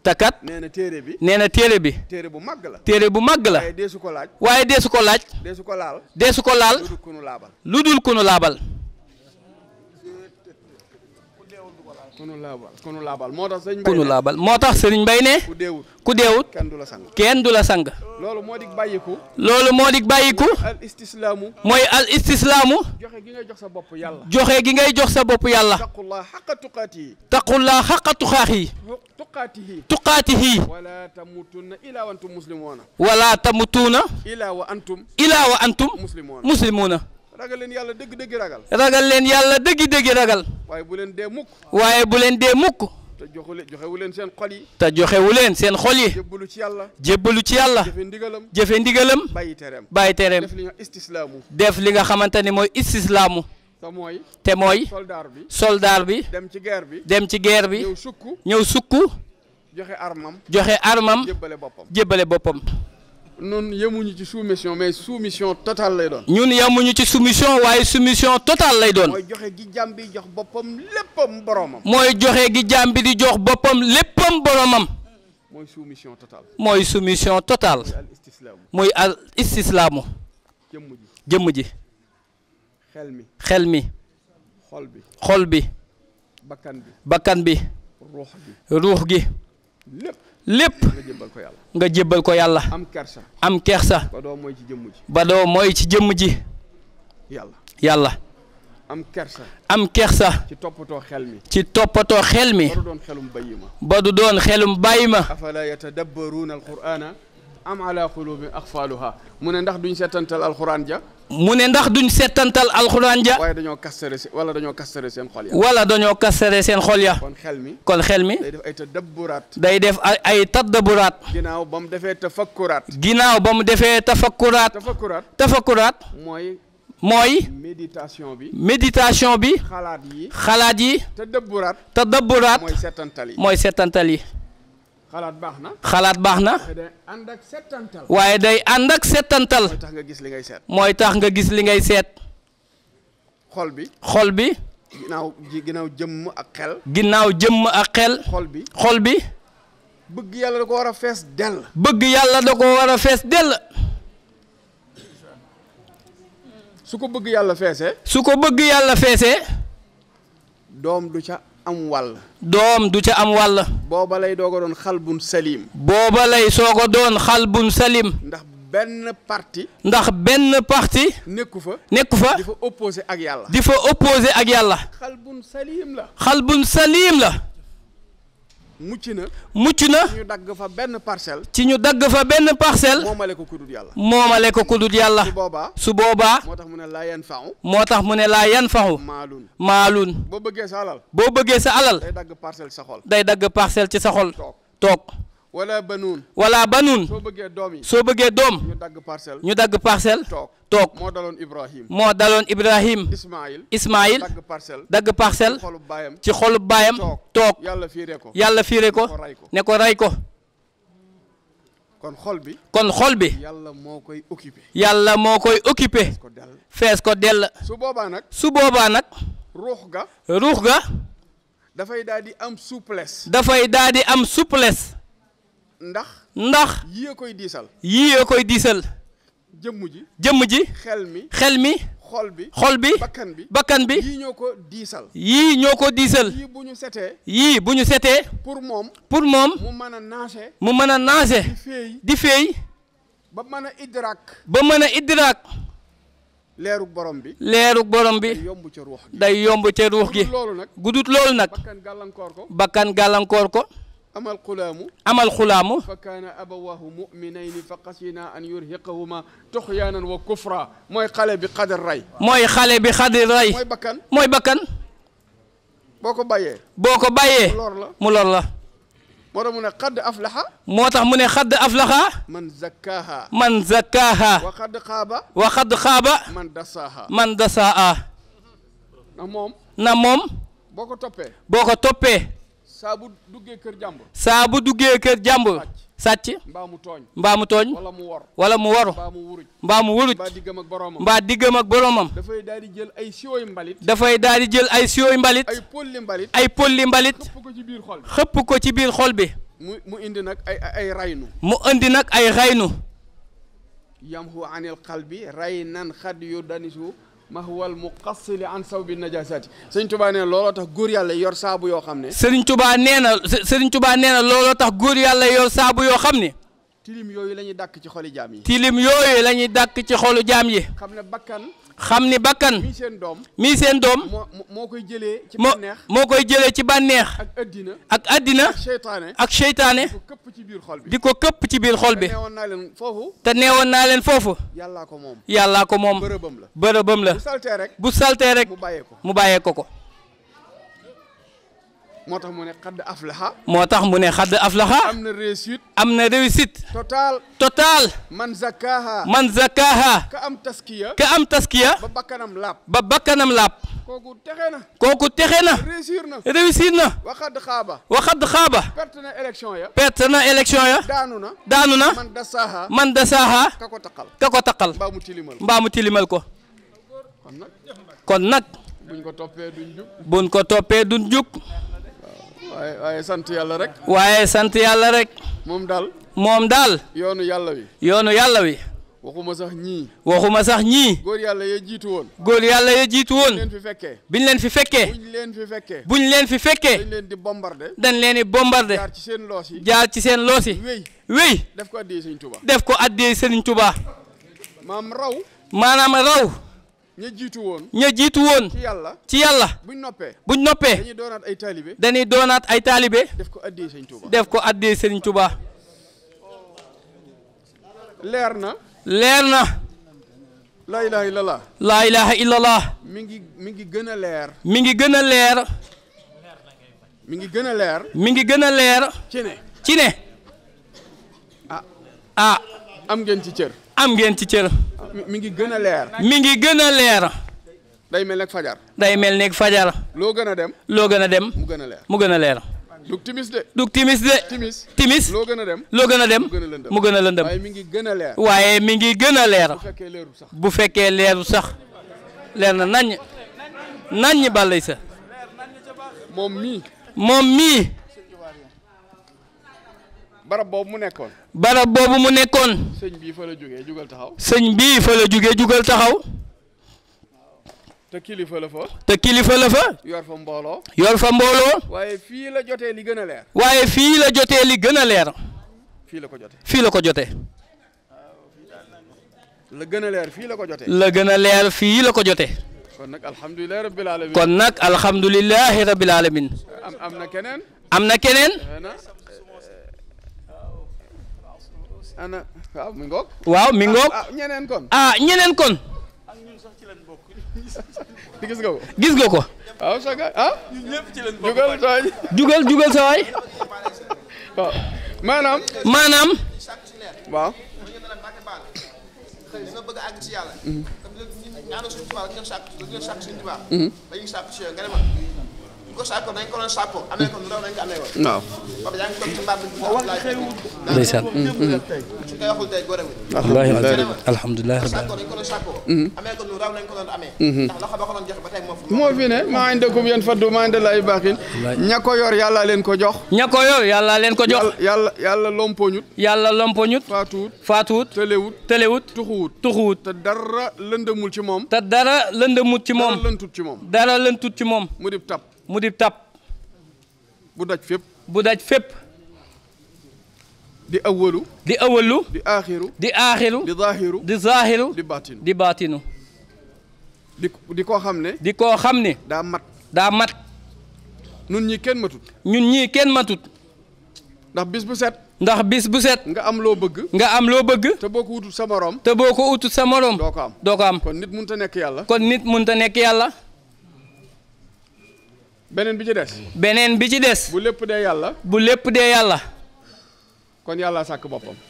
S1: takat. nee na téere bi. téere bu màgg la. téere bu màgg la. waaye deesu ko laaj. waaye deesu ko laaj. deesu ko laal. deesu ko laal. lu dul ku nu laabal.
S2: kunu laabal moo tax sëriñ Mbay
S1: kunu laabal moo tax sëriñ Mbay ne ku deewut kenn du la sang.
S2: loolu moo dig bàyyiku.
S1: loolu moo dig bàyyiku.
S2: al istislaamu.
S1: mooy al istislaamu.
S2: joxe gi ngay jox sa bopp yàlla.
S1: joxe gi ngay jox sa bopp yàlla.
S2: taqullah xaqa tuqaatihi.
S1: taqullah xaqa tuqaatihi. tuqaatihi.
S2: wala tamutunna ila wa antum muslimuuna.
S1: wala tamutunna.
S2: ila wa antum.
S1: muslimuuna.
S2: ragal leen yàlla dëgg-dëgg ragal.
S1: ragal leen yàlla dëgg-dëgg ragal.
S2: waaye bu leen dee mukk.
S1: waaye bu leen dee mukk.
S2: te joxewu leen seen xol yi.
S1: te joxewu leen seen xol yi.
S2: jébbalu ci yàlla.
S1: jébbalu ci yàlla.
S2: jëfe ndigalam.
S1: jëfe ndigalam.
S2: bàyyi tereem.
S1: bàyyi tereem.
S2: def li nga istislaamu.
S1: def li nga xamante ne mooy istislaamu. te mooy.
S2: soldaar bi.
S1: soldaar bi.
S2: dem ci guerre bi.
S1: dem ci guerre bi. ñëw sukk.
S2: joxe armam.
S1: joxe armam.
S2: jébbale boppam.
S1: jébbale boppam.
S2: ñun yemuñu ci soumission mais soumission totale lay doon.
S1: ñun yemuñu ci soumission waaye soumission totale lay doon.
S2: mooy joxe gi jàmm bi jox boppam léppam boromam.
S1: mooy joxe gi jàmm bi di jox boppam léppam boromam.
S2: mooy soumission totale.
S1: mooy soumission totale. muy al istislaamu. jëmm ji. xel mi. xol bi. bakkan bi. ruux gi. lépp nga jébbal ko yàlla. am kersa. ba doo mooy ci jëmm ji. yàlla. am kersa.
S2: ci toppatoo xel mi.
S1: ci toppatoo xel mi. ba du doon xelum bàyyi ma.
S2: afala yatadabbaruuna alqur'ana am ala qulubin aqfaluha mu ne ndax duñ seetantal alquran ja.
S1: mu ne ndax duñ seetantal alquran ja.
S2: waaye dañoo kastere seen xol ya.
S1: wala dañoo kastere seen xol ya. kon xel mi. day def ay tadabburaat. day def ay tadabburaat.
S2: ginnaaw ba mu defee tafakkuraat.
S1: tafakkuraat. mooy. méditation bi. xalaat yi. tadabburaat. mooy seetantal yi. xalaat baax na. waaye day ànd ak settantal. mooy tax nga gis li ngay seet. xol bi.
S2: ginnaaw jëmm ak xel.
S1: xol bi.
S2: bëgg yàlla da ko war a fees dell. su ko bëgg yàlla feesee. doom du ca am wàll. booba lay doog a doon xalbun salim. ndax benn parti. nekku fa. di fa opposé ak yàlla. xalbun salim la. mucc na. ñu dagg fa benn parcelle. moomale ko kudut yàlla. su boobaa. moo tax mu ne laa yanfaxu. maalun. boo bëggee sa alal. day dagg parcelle ci sa xol. toog. wala banuun. soo bëggee doom. ñu dagg parcelle. toog. moo daloon Ibrahim. Ismaïl. dagg parcelle. ci xolub baayam. toog. yàlla fiire ko. ne ko rey ko. kon xol bi. yàlla moo koy occupé. fees ko dell. su boobaa nag. ruux ga. dafay daal di am souplesse. ndax. yii koy diisal. jëmm ji. xel mi. xol bi. bakkan bi. yii ñoo ko diisal. yii bu ñu setee. pour moom. mu mën a naase. di feey. ba mën a idraak. leerug borom bi. day yomb ca ruux gi. gudut loolu nag. bakkan gàllankoor ko. amal xulaamu. fa kaana abawaahu mu'minayni fa xasina an yurhiqahuma tuxyaanan wa kufra. mooy xale bi xadir rey. mooy bakkan. boo ko bàyyee. mu lor la. moo tax mu ne xadd aflaxa. man zakkaaha. wa xadd xaaba. man dasaaha. na moom. boo ko toppee. saa bu duggee kër jàmbur.
S1: saa bu duggee kër jàmbur. sàcc. mbaa mu tooñ. wala mu waru. mbaa mu wuruj. mbaa diggam ak boromam.
S2: dafay daal di jël ay siwoy mbalit.
S1: dafay daal di jël ay siwoy mbalit. ay polli mbalit. xëpp ko ci biir xol bi.
S2: mu indi nag ay raynu.
S1: mu indi nag ay raynu.
S2: yamhu anil qalbi raynan xad yu danisu mahwal muqassili an sawbi najasati. Sëriñ Tuubaa nee na looloo tax góor yàlla yor saabu yoo xam ne.
S1: Sëriñ Tuubaa nee na looloo tax góor yàlla yor saabu yoo xam ne.
S2: tilim yooyu la ñuy dàkk ci xoli jaam yi.
S1: tilim yooyu la ñuy dàkk ci xolu jaam yi. xam ni bakkan. mii seen doom.
S2: moo koy jëlee ci bànneex.
S1: moo koy jëlee ci bànneex. ak addina. ak seytaane. di ko këpp ci biir xol bi. te neewoon naa leen foofu. yàllaa ko moom. bërëbam la. bu saltee rek. mu bàyyee ko.
S2: moo tax mu ne xadd aflaha.
S1: am na réussite. total.
S2: man zakaaha.
S1: ka am taskiya. ba bakkanam laab.
S2: kooku
S1: texe na. réussir na.
S2: waxad xaaba.
S1: perte na élection ya. daanu na. man dasaaha. ka ko taqal. mbaa mu tilimal ko. kon nag. buñ ko toppee duñ jug.
S2: waaye sant yàlla rek. moom daal. yoonu yàlla wi. waxuma sax ñii. góor yàlla ya jiitu woon. biñ leen fi fekkee. buñ leen fi fekkee. dañ leen di bombardé. jaar ci seen loos yi. wéy. def ko addiyee Sëriñ Tuubaa. maanaam raw. ña jiitu woon. ci yàlla. buñ noppee. dañuy doonaat ay taalibe. def ko addiyee Sëriñ Tuubaa. leer na. laa ilaaha illallah. mi ngi gën a leer.
S1: mi ngi gën a leer. ci ne.
S2: am ngeen ci cër. mi ngi gën a leer. day mel nekk fajar. loo gën a dem. mu gën a leer. dug timis de. timis. loo gën a dem. mu gën a lëndëm. waaye mi ngi gën a leer. bu fekkee leeru sax. leer na naññ balay sa. moom mii. barab boobu mu nekkoon. sëñ bii fa la jógee jugal taxaw. te kilifa la fa. yor fa mbooloo. waaye fii la jotee li gën a leer. fii la ko jotee. la gën a leer fii la ko jotee. kon nag alhamdulilahi rabbil alamin. am na keneen. waaw mi ngoog. ñeneen kon. gis nga ko. waaw sa gaay jugal sa waay. maanaam. waaw. ndeysaan. alhamdulilah. moo fi ne maa indakum yanfaddu maa indallaahi baaqin. ña ko yor yàlla leen ko jox. yàlla lompoñut. faatuwut. tëlewut. tuxuwut. te dara lëndëmul ci moom. dara lëntut ci moom. mu dib tab. bu daj fépp. di awwalu. di aaxiru. di zaahiru. di baatinu. di koo xam ne. daa mat. ñun ñii kenn matut. ndax bis bu set. nga am loo bëgg. te boo ko utut sa morom. doo ko am. kon nit mënta nekk yàlla. beneen bi ci des. bu lépp dee yàlla.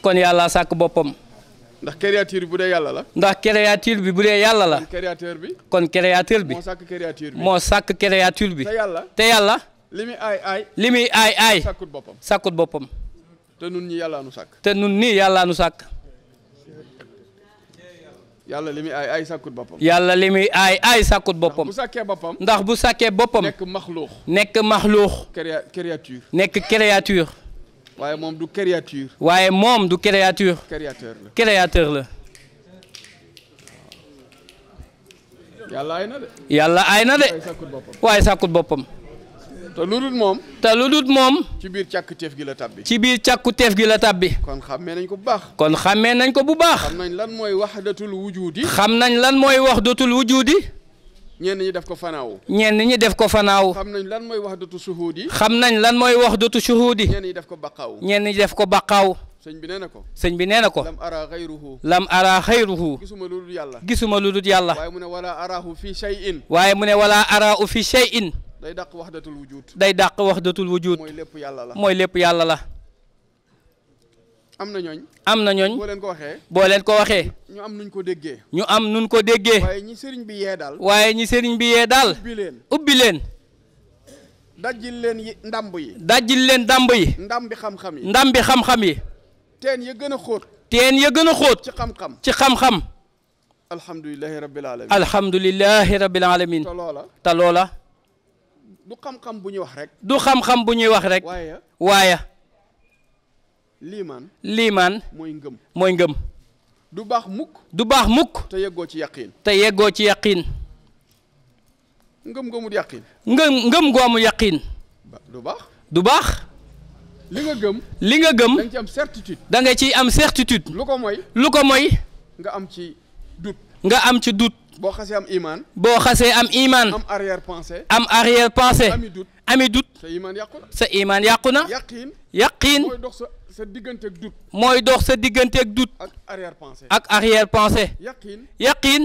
S2: kon yàlla sàkk boppam. ndax créature bi bu dee yàlla la. kon créateur bi. moo sàkk créature bi. te yàlla. li muy aay
S1: aay sakkut boppam
S2: te nun ñi yàllaa nu sàkk yàlla li muy aay sakkut boppam
S1: yàlla li muy aay sakkut boppam ndax bu sàkkee boppam nekk maxluux nekk créature
S2: waaye moom du créature
S1: créateur la yàlla aay na de waaye sàkkut boppam
S2: te lu dul moom ci biir càkkutéef gi la tàbbi kon xàmmee nañ ko bu baax xam nañ lan mooy wahdatul wujudi ñenn ñi def ko fanaaw xam nañ lan mooy wahdatu shuhudi ñenn ñi def ko baqaaw sëñ bi nee na ko lam ara xayruhu gisuma lu dul yàlla waaye mu ne wala araahu fi shay'in day dàq wahdatul wujud mooy lépp yàlla la am na ñooñ boo leen ko waxee ñu am nuñ ko déggee waaye ñi sëriñ bi yee daal ubbi leen dajjil leen ndamb yi ndambi xam-xam yi teen ya gën a xóot ci xam-xam alhamdulillahi rabbil alamin te loola du xam-xam bu ñuy wax rek waaye liimaan mooy ngëm du baax mukk te yeggoo ci yaqiin ngëm goomu yaqiin du baax li nga gëm da nga ciy am certitude lu ko mooy nga am ci doute boo xasee am iman am arrière pensée ami doute sa iman yàqu na yaqiin mooy dox sa digganteeg doute ak arrière pensée yaqiin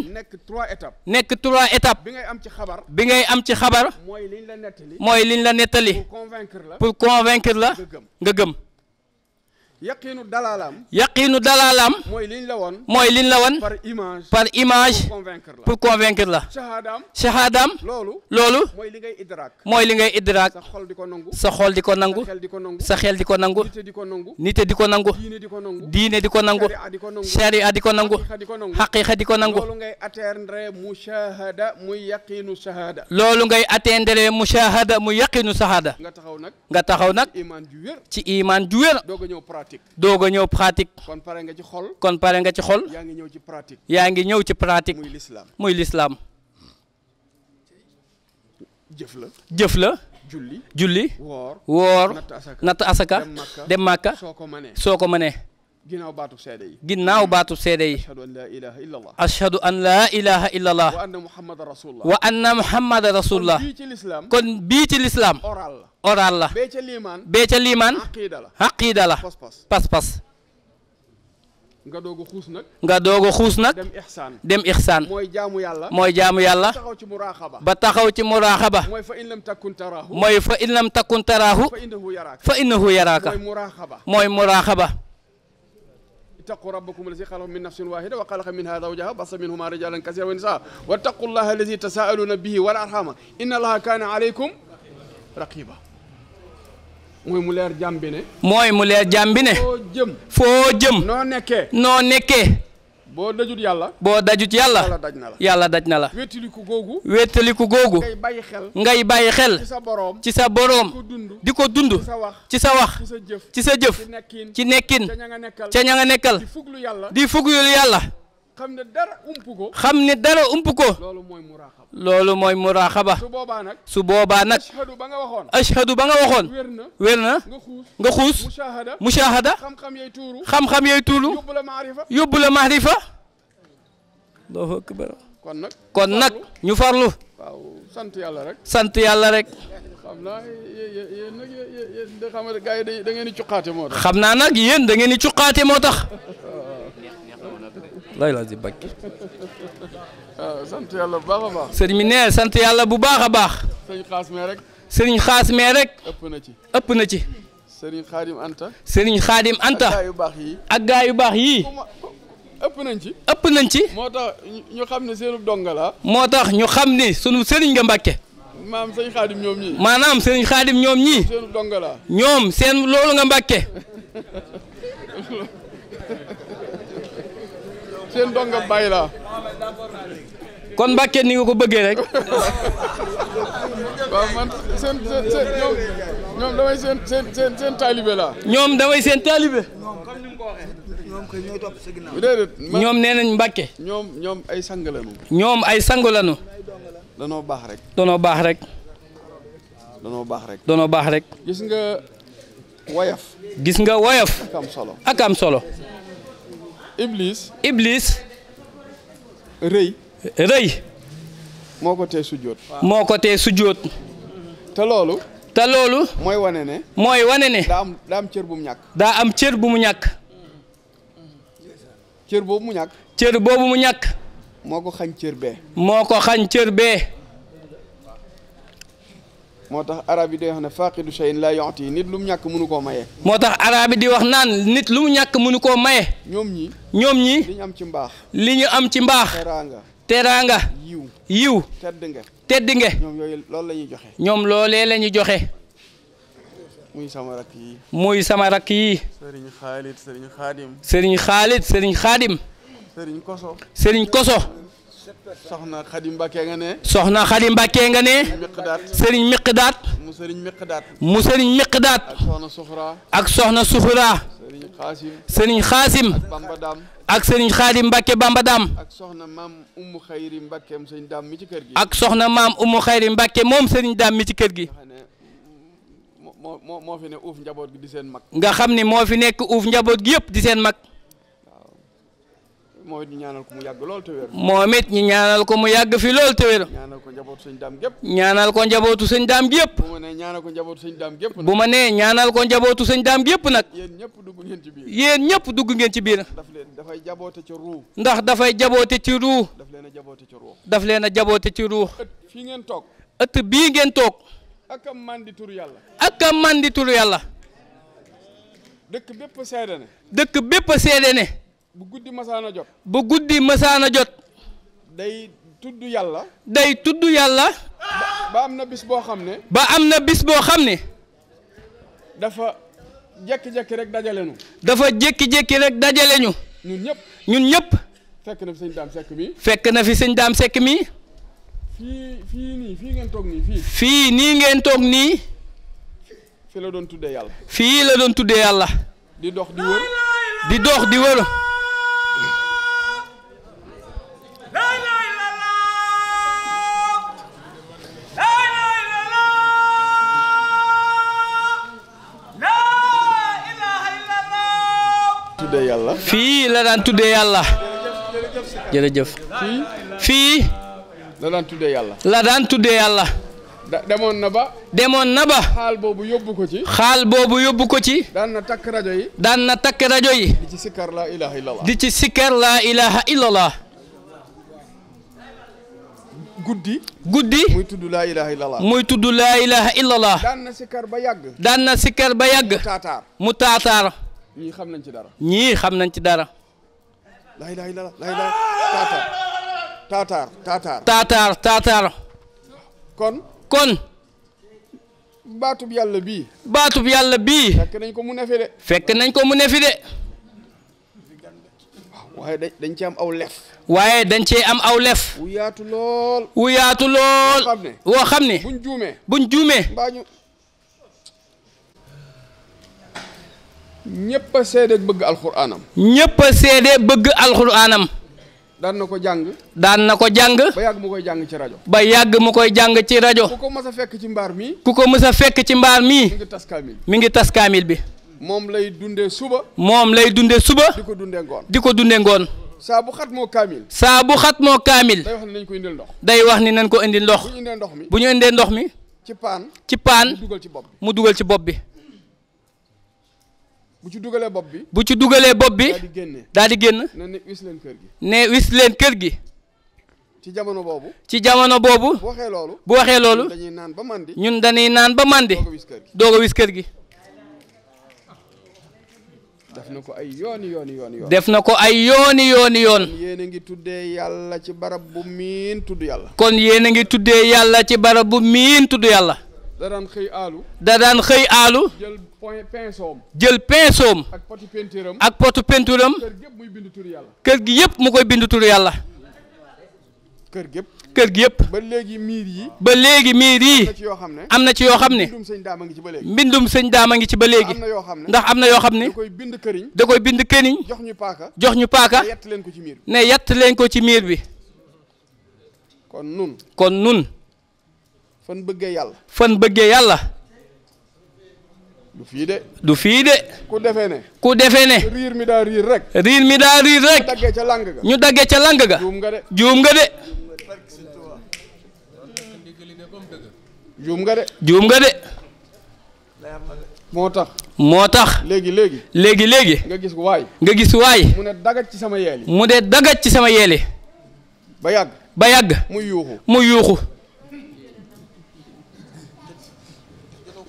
S2: nekk 3 étapes bi ngay am ci xabar mooy liñ la nettali pour convaincre la nga gëm yaqiinu dalaalaam mooy liñ la won par image pour convaincre la shahaadaam loolu mooy li ngay idraak sa xol di ko nangu sa xel di ko nangu nite di ko nangu diine di ko nangu sharia di ko nangu xaqiiqa di ko nangu loolu ngay atteindre mushahada muy yaqiinu shahada nga taxaw nag ci iman ju wér doog a ñëw pratique kon pare nga ci xol yaa ngi ñëw ci pratique muy lislaam jëf la julli woor natt asaka dem màkka soo ko mënee ginnaaw baatu seede yi ashhadu an laa ilaha illallah wa anna muhammadan rasulullah kon bii ci lislaam oral la bee ca liimaan aqiida la pas-pas nga doog a xuus nag dem ixsaan mooy jaamu yàlla ba taxaw ci muraaxaba mooy fa in lam takun taraahu fa innahu yaraaka mooy muraaxaba اتقوا ربكم الذي خلق من نفس واحدة وخلق منها زوجها وبث منهما رجالا كثيرا ونساء واتقوا الله الذي تساءلون به والأرحام إن الله كان عليكم رقيبا mooy mu leer jàmbi ne foo jëm noo nekkee boo dajut yàlla yàlla daj na la wéttaliku googu ngay bàyyi xel ci sa boroom di ko dund ci sa wax ci sa jëf ci nekkin ca ña nga nekkal di fuglu yàlla xam ne dara ump ko loolu mooy muraaxaba su boobaa nag ashhadu ba nga waxoon wér na nga xuus mushahada xam-xam yooyu tuulu yóbbu la maarifa Allahu akbar kon nag ñu farlu sant yàlla rek xam naa nag yéen da ngeen di cuqaate moo tax lay la di bakki sant yàlla bu baax a baax sëriñ mi nee sant yàlla bu baax a baax sëriñ xaas mee rek ëpp na ci sëriñ xaadim anta ak gaa yu baax yii ëpp nañ ci moo tax ñu xam ne seenu donga la moo tax ñu xam ne sunu sëriñ nga Mbàkke maam sëñ Xaadim ñoom ñii.
S1: maanaam sëñ Xaadim ñoom ñii.
S2: seen donga la.
S1: ñoom seen loolu nga Mbàkke.
S2: seen donga bàyyi la.
S1: kon Mbàkke ni nga ko bëggee rek.
S2: waaw man seen ñoom damay seen taalibe la.
S1: ñoom damay seen taalibe. ñoom nee nañ Mbàkke.
S2: ñoom ay sang lañu.
S1: ñoom ay sang lañu.
S2: danoo baax rek.
S1: danoo baax rek.
S2: danoo baax rek.
S1: danoo baax rek.
S2: gis nga woyof.
S1: gis nga woyof.
S2: ak am solo.
S1: ak am solo.
S2: Iblis.
S1: rëy.
S2: moo ko tee sujjóot.
S1: moo ko tee sujjóot.
S2: te loolu.
S1: mooy wane ne. daa am cër bu mu ñàkk. daa am cër bu mu ñàkk.
S2: cër boobu mu ñàkk.
S1: cër boobu mu ñàkk.
S2: moo ko xañ cër bee.
S1: moo ko xañ cër bee.
S2: moo tax arab yi day wax ne faaqidu shay'in laa yu'ti nit lu mu ñàkk mënu koo maye.
S1: moo tax arab yi di wax naan nit lu mu ñàkk mënu koo maye.
S2: ñoom ñii.
S1: li
S2: ñu am ci mbaax.
S1: li ñu am ci mbaax. teraanga. yiw. tedd nga.
S2: ñoom yooyu loolu la ñuy joxe.
S1: ñoom loolee la ñuy joxe.
S2: muy sama rakk yi. Sëriñ Xaalit. Sëriñ Xaadim. Sëriñ Koso. soxna Xadim Mbàkke nga ne. Sëriñ Miqdaat. mu Sëriñ Miqdaat. ak soxna Suxra. Sëriñ Xaasim. ak Sëriñ Xaadim Mbàkke Bamba Daam. ak soxna maam Umu Xayri Mbàkke moom Sëriñ Daam mi ci kër gi. ak soxna maam Umu Xayri Mbàkke moom Sëriñ Daam mi ci kër gi. moo fi ne uuf njaboot gi di seen mag. nga xam ni moo fi nekk uuf njaboot gi yëpp di seen mag. moom it ñu ñaanal ko mu yàgg lool te wér. moom it ñu ñaanal ko mu yàgg fi lool te wér. ñaanal ko njabootu sëñ daam gépp. ñaanal ko njabootu sëñ daam gépp. bu ma nee ñaanal ko njabootu sëñ daam gépp. bu ma nee ñaanal ko njabootu sëñ daam gépp nag. yéen ñëpp dugg ngeen ci biir. yéen ñëpp dugg ngeen ci biir. dafay jaboote ci ruu. ndax dafay jaboote ci ruu. daf leen a jaboote ci ruu. daf leen a jaboote ci ruu. fii ngeen toog. ëtt bii ngeen toog. ak am mandi turu yàlla. ak am mandi turu yàlla. dëkk bépp seede ne. dëkk bépp seede ne. bu guddi masaana jot. bu guddi masaana jot. day tudd yàlla. day tudd yàlla. ba am na bis boo xam ne. ba am na bis boo xam ne. dafa jékki-jékki rek dajale ñu. dafa jékki-jékki rek dajale ñu. ñun ñëpp. fekk na fi sëñ Daam Sekk mi. fekk na fi sëñ Daam Sekk mi. fii ngeen toog nii fii. fii nii ngeen toog nii. fii la doon tuddee yàlla. fii la doon tuddee yàlla. di dox di wër. di dox di wër. tuddee yàlla. fii la daan tuddee yàlla. jërëjëf. fii. la daan tuddee yàlla. la daan tuddee yàlla. demoon na ba. demoon na ba. xaal boobu yóbbu ko ci. xaal boobu yóbbu ko ci. daan na takk rajo yi. daan na takk rajo yi. di ci sikkar laa ilaha illallah. di ci sikkar laa ilaha illallah. guddi. guddi. muy tudd laa ilaha illallah. muy tudd laa ilaha illallah. daan na sikkar ba yàgg. daan na sikkar ba yàgg. mu taataar. mu taataar. ñii xam nañ ci dara. ñii xam nañ ci dara. laa ilaha illallah. laa ilaha taataar. taataar taataar. taataar taataar. kon. baatub yàlla bii. baatub yàlla bii. fekk nañ ko mu nefi de. fekk nañ ko mu nefi de. waaye dañ ci am aw lef. waaye dañ cee am aw lef. wu yaatu lool. wu yaatu lool. woo xam ne. buñ juumee. buñ juumee. mbaa ñu. ñëpp a seede bëgg alxuraanam. ñëpp a seede bëgg alxuraanam. daan na ko jàng. daan na ko jàng. ba yàgg mu koy jàng ci rajo. ba yàgg mu koy jàng ci rajo. ku ko mës a fekk ci mbaar mi. ku ko mës a fekk ci mbaar mi. mi ngi tas kaamil. mi ngi tas kaamil bi. moom lay dundee suba. moom lay dundee suba. di ko dundee ngoon. di ko dundee ngoon. saa bu xat moo kaamil. saa bu xat moo kaamil. day wax ni nañ ko indil ndox. day wax ni nañ ko indil ndox. bu ñu indee ndox mi. bu ñu indee ndox mi. ci paan. ci paan. mu dugal ci bopp bi. mu dugal ci bopp bi. bu ci dugalee bopp bi. bu ci dugalee bopp bi. daal di génne. daal di génn. ne wis leen kër gi. ne wis leen kër gi. ci jamono boobu. ci jamono boobu. bu waxee loolu. bu waxee loolu. dañuy naan ba mandi. ñun dañuy naan ba mandi. doog a wis kër gi. def na ko ay yoon.
S1: def na ko ay yooni yoon.
S2: yéen a ngi tuddee yàlla ci barab bu miin tudd yàlla.
S1: kon yéen a ngi tuddee yàlla ci barab bu miin tudd yàlla.
S2: da daan xëy aalu.
S1: da daan xëy aalu. jël pinceau
S2: ak potu peinturam.
S1: ak potu peinturam.
S2: kër gépp muy bind turu yàlla.
S1: kër gi yëpp mu koy bind turu yàlla.
S2: kër gépp.
S1: kër gi yëpp.
S2: ba léegi miir yi.
S1: ba léegi miir yi. am na ci yoo xam ne.
S2: mbindum sëñ daama ngi ci ba léegi.
S1: mbindum sëñ daama ngi ci ba léegi.
S2: am na yoo xam ne.
S1: ndax am na yoo xam ne.
S2: da koy bind këriñ.
S1: da koy bind këriñ.
S2: jox ñu paaka.
S1: jox ñu paaka.
S2: ne yett leen ko ci miir bi.
S1: ne yett leen ko ci miir bi. kon nun.
S2: fan bëggee yàlla.
S1: fan bëggee yàlla.
S2: du fii de.
S1: du fii de.
S2: ku defee ne.
S1: ku defee ne.
S2: riir mi daa riir rek.
S1: riir mi daa riir rek.
S2: ñu daggee ca lang ga.
S1: ñu daggee ca lang ga.
S2: juum nga de.
S1: juum nga de.
S2: juum nga de.
S1: juum nga de.
S2: moo tax.
S1: moo tax. léegi.
S2: nga gis waay.
S1: nga gis waay.
S2: mu ne dagat ci sama yeel yi.
S1: mu ne dagat ci sama yeel yi.
S2: ba yàgg.
S1: ba yàgg. mu yuuxu.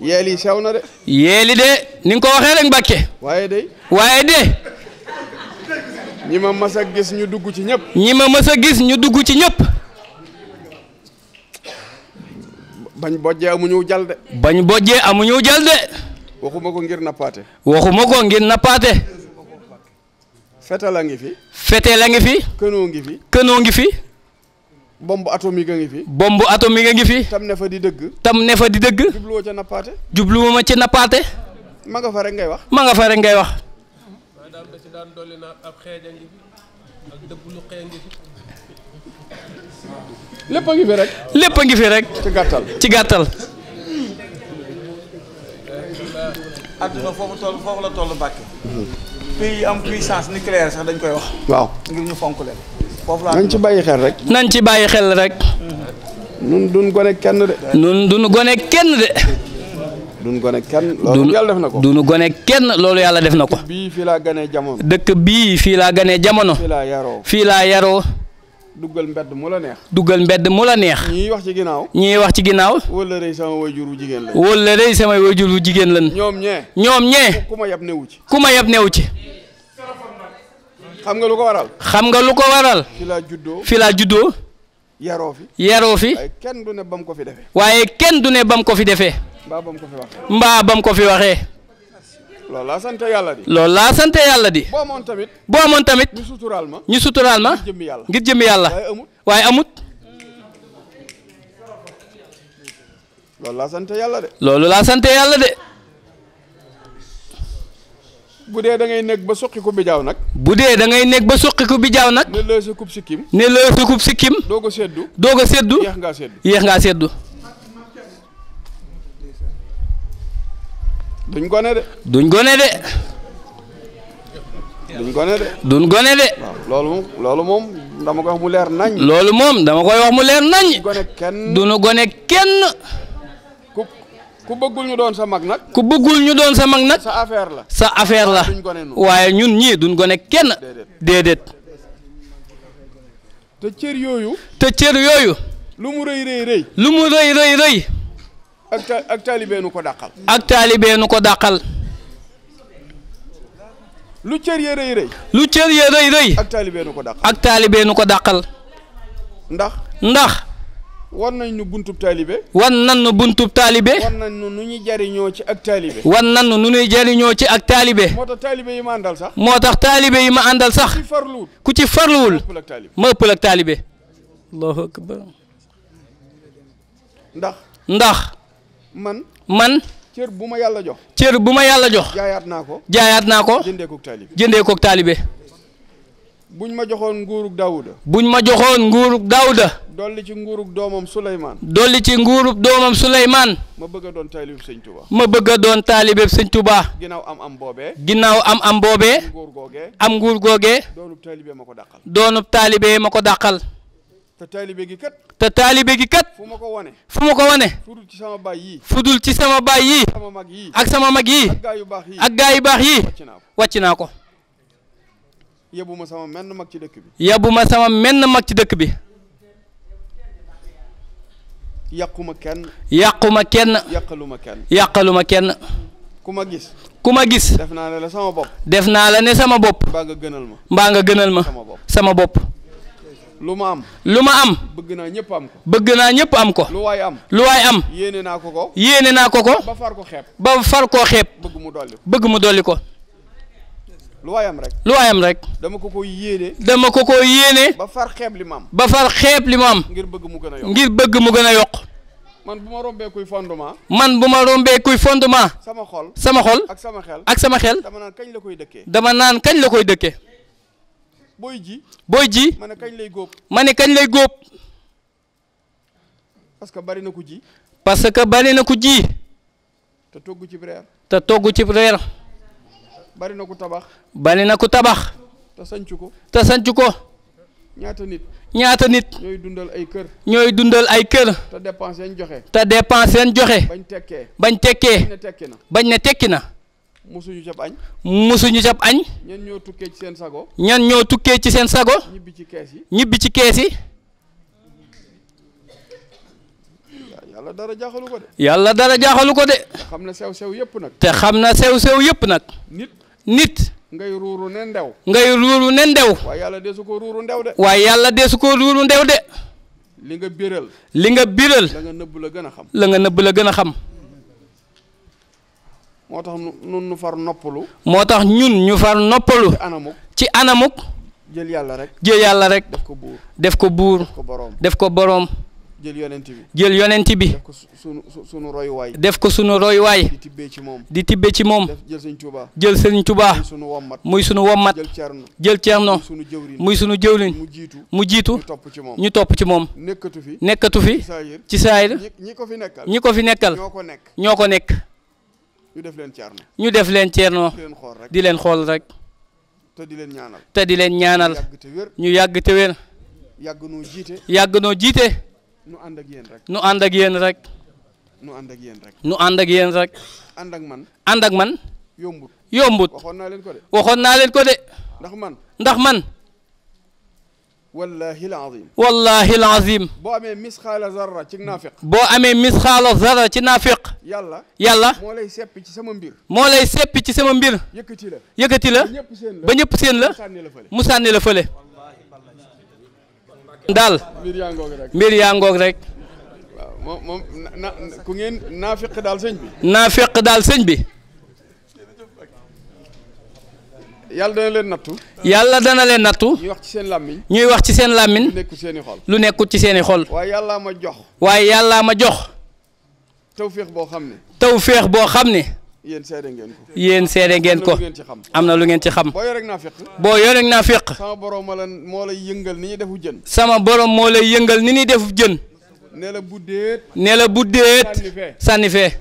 S2: yeel yi sew na de.
S1: yeeli de ni nga ko waxee rek Mbàkke. waaye de.
S2: ñi ma mës a gis ñu dugg ci ñëpp.
S1: ñi ma mës a gis ñu dugg ci ñëpp.
S2: bañ bojjee amuñu jal de.
S1: bañ bojjee amuñu jal de.
S2: waxuma ko ngir nappaate.
S1: waxuma ko ngir nappaate.
S2: fete la ngi fi.
S1: fete la ngi fi.
S2: kënoo ngi fi.
S1: kënoo ngi fi.
S2: bombe atomique a ngi fi.
S1: bombe atomique a ngi fi.
S2: tam ne fa di dëgg.
S1: tam ne fa di dëgg.
S2: jubluwoo ca nappaate.
S1: jubluwuma ci nappaate.
S2: ma nga fa rek ngay wax.
S1: ma nga fa rek ngay wax.
S2: lépp a ngi fi rek.
S1: lépp a ngi fi rek. ci gàttal.
S3: adduna foofu la toll Mbàkke. pays yi am puissance nucléaire sax dañ koy wax.
S2: waaw
S3: ngir ñu fonk leen.
S2: nañ ci bàyyi xel rek.
S1: nañ ci bàyyi xel rek.
S2: nun duñ gone kenn de.
S1: nun duñu gone kenn de.
S2: duñ gone kenn. loolu yàlla def na ko.
S1: duñu gone kenn loolu yàlla def na ko.
S2: bii fii laa ganee jamono.
S1: dëkk bii fii laa ganee jamono. fii laa yaroo.
S2: duggal mbedd mu la neex.
S1: duggal mbedd mu la neex.
S2: ñii wax ci ginnaaw.
S1: ñii wax ci ginnaaw.
S2: wala rëy sama waajur wu jigéen lañ.
S1: wala rëy sama waajur wu jigéen lañ.
S2: ñoom
S1: ñee.
S2: ku ma yab newu ci.
S1: ku ma yab newu ci.
S2: xam nga lu ko waral.
S1: xam nga lu ko waral.
S2: fi laa juddoo.
S1: yaroo fi.
S2: waaye kenn du ne bam ko fi defee.
S1: waaye kenn du ne bam ko fi defee. mbaa bam ko fi waxee.
S2: loolu laa sant yàlla di.
S1: loolu laa sant yàlla di. boo amoon tamit. ñu suturaal ma. ngir jëmmi yàlla. waaye amut.
S2: loolu laa sant yàlla de.
S1: loolu laa sant yàlla de.
S2: bu dee da ngay nekk ba suqi ko bijaaw nag.
S1: bu dee da ngay nekk ba suqi ko bijaaw nag.
S2: ne lëë sa kub sikkim.
S1: ne lëë sa kub sikkim.
S2: doog a seddu.
S1: yéex ngaa seddu.
S2: duñ gone de.
S1: duñ gone de.
S2: waaw loolu moom dama koy wax mu leer nañ.
S1: loolu moom dama koy wax mu leer nañ. duñu gone kenn.
S2: ku bëggul ñu doon sa mag nag.
S1: ku bëggul ñu doon sa mag nag.
S2: sa affaire la.
S1: sa affaire la. waaye ñun ñii duñ gone kenn. déedéet.
S2: te cër yooyu.
S1: lu mu rëy rëy.
S2: ak taalibe nu ko dàqal.
S1: ak taalibe nu ko dàqal.
S2: lu cër ya rëy rëy.
S1: ak taalibe nu ko dàqal. ndax.
S2: wan nañ nu buntub taalibe.
S1: wan nañ nu buntub taalibe.
S2: wan nañ nu nu ñuy jariñoo ci ak taalibe.
S1: wan nañ nu nu ñuy jariñoo ci ak taalibe.
S2: moo tax taalibe yi ma àndal sax.
S1: ku ci farluwul. ma ëppal ak taalibe. Allahu akbar. ndax. man.
S2: cër bu ma yàlla jox.
S1: jaayaat naa ko. jëndee koog taalibe.
S2: buñ ma joxoon nguurug
S1: Daawuda.
S2: dolli ci nguurug doomam
S1: Suleymaan.
S2: ma bëgg a doon taalibe Sëñ Tuubaa.
S1: Sëñ Tuubaa.
S2: ginnaaw
S1: am boobee. am nguur googee. doonub taalibe ma ko dàqal.
S2: te taalibe gi kat. fu ma ko wane. fudul ci sama baay yii. ak sama mag yii. ak gaa yu baax yii.
S1: wàcc naa ko.
S2: yebuma sama menn mag ci dëkk bi. yàquma kenn.
S1: yàqaluma kenn.
S2: ku ma gis. ku ma gis
S1: def naa la sama bopp
S2: def naa la ne sama bopp
S1: mbaa nga gënal ma
S2: sama bopp
S1: lu ma am bëgg naa ñëpp am ko lu waay am yéene naa ko ko ba far koo xeeb bëgg mu dolli ko lu waay am rek dama ko ko yéene ba far xeeb li ma am ngir bëgg mu gën a yokk man bu ma rombee kuy fondement sama xol ak sama xel dama naan kañ la koy dëkkee booy ji ma ne kañ lay góob parce que bari na ku ji te togg ci reer bari na ku tabax te sancu ko ñaata nit ñooy dundal ay kër te dépense yañ joxe bañ tekkee ne tekki na musuñu cab añ ñan ñoo tukkee ci seen sago ñibbi ci kees yi yàlla dara jaaxalu ko de te xam na sew yëpp nag nit ngay ruuru ne ndew waaye yàlla deesu ko ruuru ndew de li nga biral la nga nëbb la gën a xam moo tax ñun ñu far noppalu ci anamuk jël yàlla rek def ko buur def ko boroom jël yonent bi def ko sunu royuwaay di tibbee ci moom jël Sëriñ Tuubaa muy sunu wommat jël Ceerno muy sunu jëwriñ mu jiitu ñu topp ci moom nekkatu fi ci saayir ñi ko fi nekkal ñoo ko nekk ñu def leen Ceerno di leen xool rek te di leen ñaanal ñu yàgg te wér yàgg noo jiite nu ànd ak yéen rek ànd ak man yombut waxoon naa leen ko de ndax man wallahi alazim boo amee misxaala zarra ci naafiq yàlla moo lay seppi ci sama mbir yëkkati la ba ñëpp seen la mu sànni la fële daal mbir yaa ngoog rek moom ku ngeen naafiq daal sëñ bi yàlla dana leen nattu ñuy wax ci seen làmmiñ lu nekkul ci seeni xol waaye yàllaa ma jox tawféex boo xam ne yéen seede ngeen ko am na lu ngeen ci xam boo yorek naafiq sama borom moo lay yëngal ni ñuy defu jën ne la bu déet sànni fee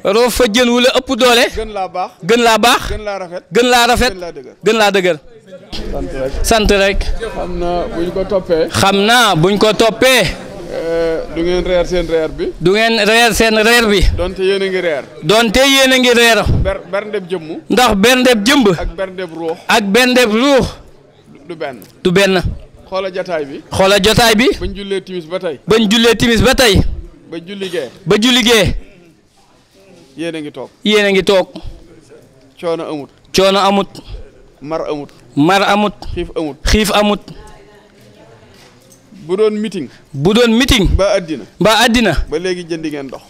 S1: roof fa jën wu la ëpp doole gën laa baax gën laa rafet gën laa dëgër sant rek xam naa buñ ko toppee du ngeen reer seen reer bi donte yéen a ngi reer berndeb jëmm ndax berndeb jëmb ak berndeb ruux du benn xoola jotaay bi bañ jullee timis ba tey ba julli gee yéen a ngi toog coono amut mar amut xiif amut bu doon meeting ba àddina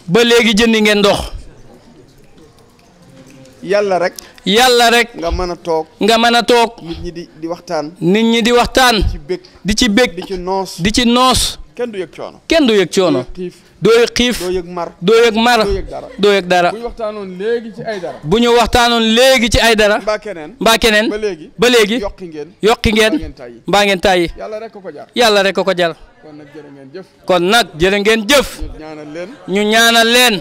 S1: ba léegi jëndi ngeen dox yàlla rek nga mën a toog nit ñi di waxtaan di ci bég di ci noos kenn du yëg coono doo yëg xiif doo yëg mar doo yëg dara bu ñu waxtaanoon léegi ci ay dara mbaa keneen ba léegi yokki ngeen mbaa ngeen tàyyi yàlla rek ko jar kon nag jërë ngeen jëf ñu ñaanal leen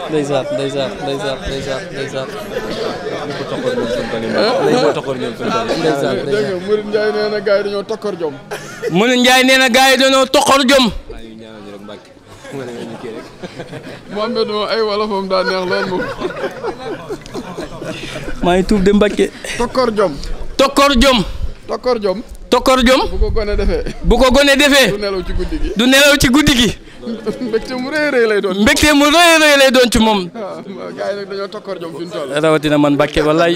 S1: ndeysaan Mouride Ndiaye nee na gars yi dañoo tokkor jom. Mohamed moom ay wolofam daa neex lool moom. maa ngi tuub de Mbacke. tokkor jom. bu ko gone defee. du nelaw ci guddi gi.
S2: mbégte mu rëy rëy lay doon.
S1: mbégte mu rëy rëy lay doon ci moom.
S2: waaw gars yi nag dañoo tokkoor jom fi mu toll.
S1: rawatina man Mbàkke wallaay.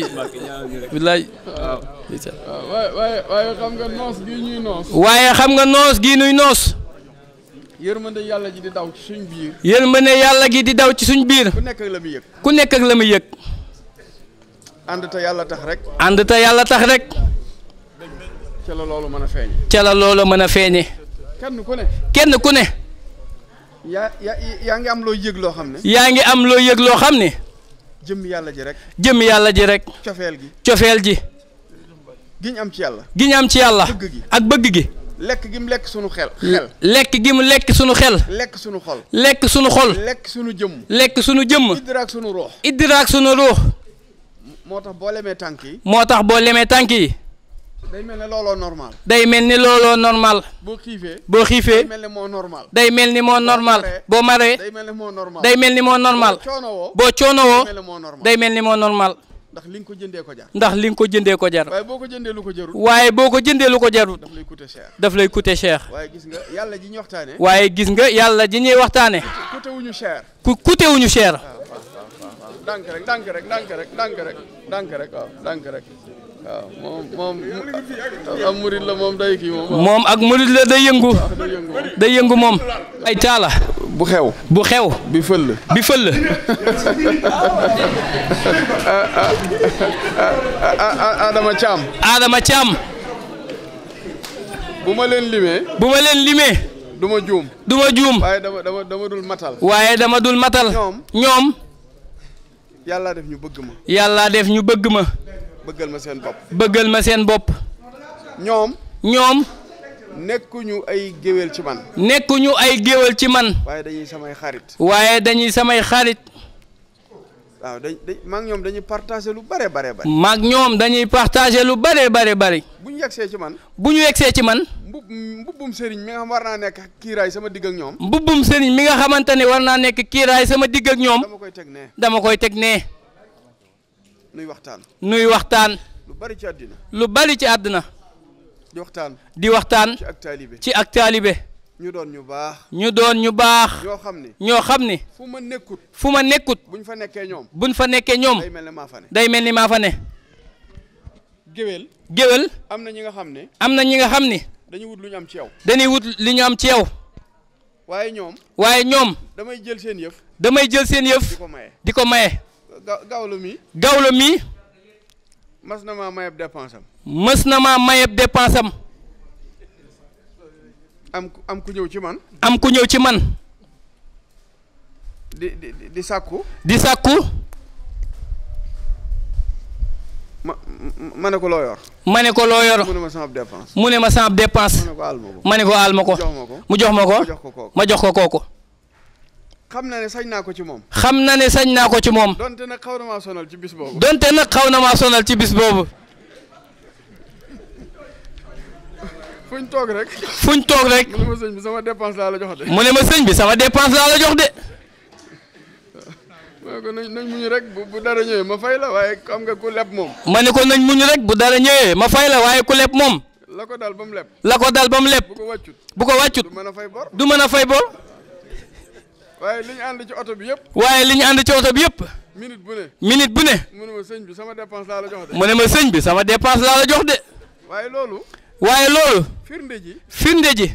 S1: wallaay.
S2: waaw waaye xam nga noos gii ñuy noos.
S1: waaye xam nga noos gii ñuy noos.
S2: yërmande yàlla ji di daw ci suñ biir.
S1: yërmande yàlla gi di daw ci suñ biir.
S2: ku nekk ak la muy yëg.
S1: ku nekk ak la muy yëg.
S2: ànd te yàlla tax rek.
S1: ànd te yàlla tax rek.
S2: ca la loolu mën a feeñ.
S1: ca la loolu mën a feeñe.
S2: kenn ku ne.
S1: kenn ku ne.
S2: yaa ngi am loo yëg loo xam ne.
S1: yaa ngi am loo yëg loo xam ne.
S2: jëm yàlla ji rek.
S1: jëm yàlla ji rek.
S2: cofeel gi.
S1: cofeel ji.
S2: giñ am ci yàlla.
S1: giñ am ci yàlla.
S2: bëgg gi
S1: ak bëgg gi.
S2: lekk gi mu lekk sunu xel.
S1: lekk gi mu lekk sunu xel.
S2: lekk sunu xol.
S1: lekk sunu xol.
S2: lekk sunu jëmm.
S1: lekk sunu jëmm.
S2: idraak sunu ruux.
S1: idraak sunu ruux.
S2: moo tax boo lemee tànk yi.
S1: moo tax boo lemee tànk yi.
S2: day mel ne looloo normal.
S1: day mel ni looloo normal.
S2: boo xiifee.
S1: boo xiifee.
S2: day mel ne moo normal.
S1: day mel ni moo normal. boo maree.
S2: day mel ne moo normal.
S1: day mel ni moo normal.
S2: boo coonowoo.
S1: boo coonowoo.
S2: day
S1: day mel
S2: mel ne moo normal.
S1: ni moo normal.
S2: ndax li nga ko jëndee ko jar.
S1: ndax li nga ko jëndee ko jar.
S2: waaye boo ko jëndee lu ko jarul.
S1: waaye boo ko jëndee lu ko jarul.
S2: daf lay coûter cher.
S1: daf lay coûter cher.
S2: waaye gis nga yàlla ji ñuy waxtaanee.
S1: waaye gis nga yàlla ji ñuy waxtaane.
S2: coûter wuñu cher.
S1: coûter wuñu cher.
S2: ndànk rek ndànk rek ndànk rek ndànk rek ndànk rek waaw ndànk rek waaw moom am murid la moom day kii moom.
S1: moom ak murid la day yëngu. day yëngu moom. ay taala.
S2: bu xew.
S1: bu xew.
S2: bi fël.
S1: bi fël.
S2: Adama Thiam.
S1: Adama Thiam.
S2: bu ma leen limee.
S1: bu ma leen limee.
S2: du ma juum.
S1: du ma juum.
S2: waaye dama dul matal.
S1: waaye dama dul matal. ñoom.
S2: yàlla def ñu bëgg ma.
S1: yàlla def ñu bëgg ma.
S2: bëggal ma seen bopp.
S1: bëggal ma seen bopp.
S2: ñoom. nekkuñu ay géwél ci man.
S1: nekkuñu ay géwél ci man.
S2: waaye dañuy samay xarit.
S1: waaye dañuy samay xarit.
S2: waaw maa ngi ñoom dañuy partager lu bare bare bare.
S1: maag ñoom dañuy partager lu bare bare bare.
S2: bu ñu yegsee ci man.
S1: bu ñu yegsee ci man.
S2: mbubbum sëriñ mi nga xam war naa nekk kiiraay sama digg ak ñoom.
S1: mbubbum sëriñ mi nga xamante ne war naa nekk kiiraay sama digg ak ñoom.
S2: dama koy teg nee.
S1: dama koy teg nee.
S2: nuy waxtaan.
S1: nuy waxtaan.
S2: lu bari ci àddina.
S1: lu bari ci àddina.
S2: di waxtaan.
S1: di waxtaan.
S2: ci ak taalibe.
S1: ci ak taalibe.
S2: ñu doon ñu baax.
S1: ñu doon ñu baax.
S2: ñoo xam ni.
S1: fu ma nekkut.
S2: buñ fa nekkee ñoom.
S1: buñ fa nekkee ñoom.
S2: day mel ne maa fa ne.
S1: day mel ni maa fa ne. géwél.
S2: am na ñi nga xam ne.
S1: am na ñi nga xam ni.
S2: dañuy wut lu ñu am ci yow.
S1: dañuy wut li ñu am ci yow.
S2: waaye ñoom.
S1: damay jël seen yëf.
S2: di ko maye.
S1: di ko maye.
S2: gawlo mi. mas na maa mayeb dépense am.
S1: mës na maa mayeb dépense am.
S2: am ku ñëw ci man.
S1: am ku ñëw ci man.
S2: di sàkku.
S1: di sàkku.
S2: ma ne ko loo yor.
S1: ma ne ko loo yor.
S2: mu ne ma sama dépense.
S1: mu ne ma sama dépense. ma ne ko aal ma ko. mu jox ma ko. ma jox ko kooku.
S2: xam na ne sañ naa ko ci moom.
S1: xam na ne sañ naa ko ci moom.
S2: donte nag xaw na maa sonal ci bis boobu.
S1: donte nag xaw na maa sonal ci bis boobu.
S2: fuñ toog rek.
S1: fuñ toog rek.
S2: mu ne ma sëñ bi sama dépense laa la jox de.
S1: mu ne ma sëñ bi sama dépense laa la jox de.
S2: ma ne ko nañ muñu rek bu dara ñëwee ma fay la waaye xam nga ku leb moom.
S1: ma ne ko nañ muñu rek bu dara ñëwee ma fay la waaye ku leb moom.
S2: la ko dal ba mu leb.
S1: la ko dal ba mu leb.
S2: bu ko wàccut.
S1: bu ko wàccut.
S2: du mën a fay bor.
S1: du mën a fay bor.
S2: waaye li ñu ànd ci oto bi yëpp.
S1: waaye li ñu ànd ci oto bi yëpp.
S2: minute bu ne.
S1: minute bu ne.
S2: mu ne ma sëñ bi sama dépense laa la jox de.
S1: mu ne ma sëñ bi sama dépense laa la jox de.
S2: waaye loolu.
S1: waaye loolu.
S2: firnde ji.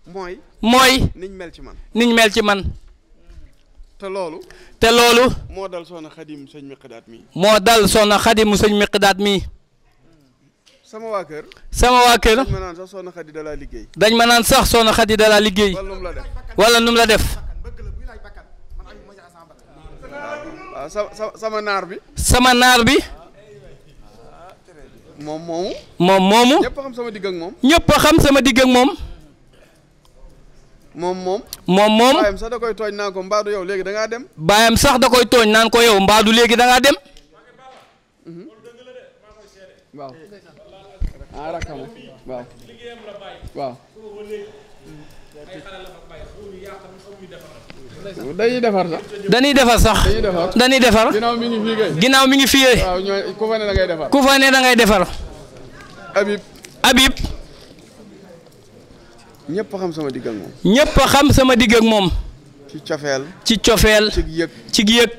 S1: mooy.
S2: niñ mel ci man.
S1: niñ mel ci man.
S2: te loolu.
S1: moo
S2: dal soxna Xadim sëñ Miqdaat mii.
S1: moo dal soxna Xadim sëñ Miqdaat mii.
S2: sama waa kër.
S1: dañ
S2: ma naan sax soxna Xadi da laa liggéey.
S1: dañ ma naan sax soxna Xadi da laa liggéey. wala num la def.
S2: waaw sama naar bi.
S1: sama naar bi.
S2: moom moomu.
S1: ñëpp
S2: xam sama digg ak moom.
S1: ñëpp xam sama digg ak moom.
S2: moom. baayam sax da koy tooñ naan ko mbaadu yow léegi da ngaa dem.
S1: baayam sax da koy tooñ naan ko yow mbaadu léegi da ngaa dem.
S2: waaw. ah rakkama waaw. waaw. dañuy defar sax.
S1: dañuy defar. ginnaaw mi ngi fii kay.
S2: waaw ñooy ku fa ne da ngay defar.
S1: ku fa ne da ngay defar.
S2: Habib. ñëpp xam sama digg ak moom.
S1: ñëpp xam sama digg ak moom.
S2: ci cofeel.
S1: ci cofeel.
S2: ci yëg.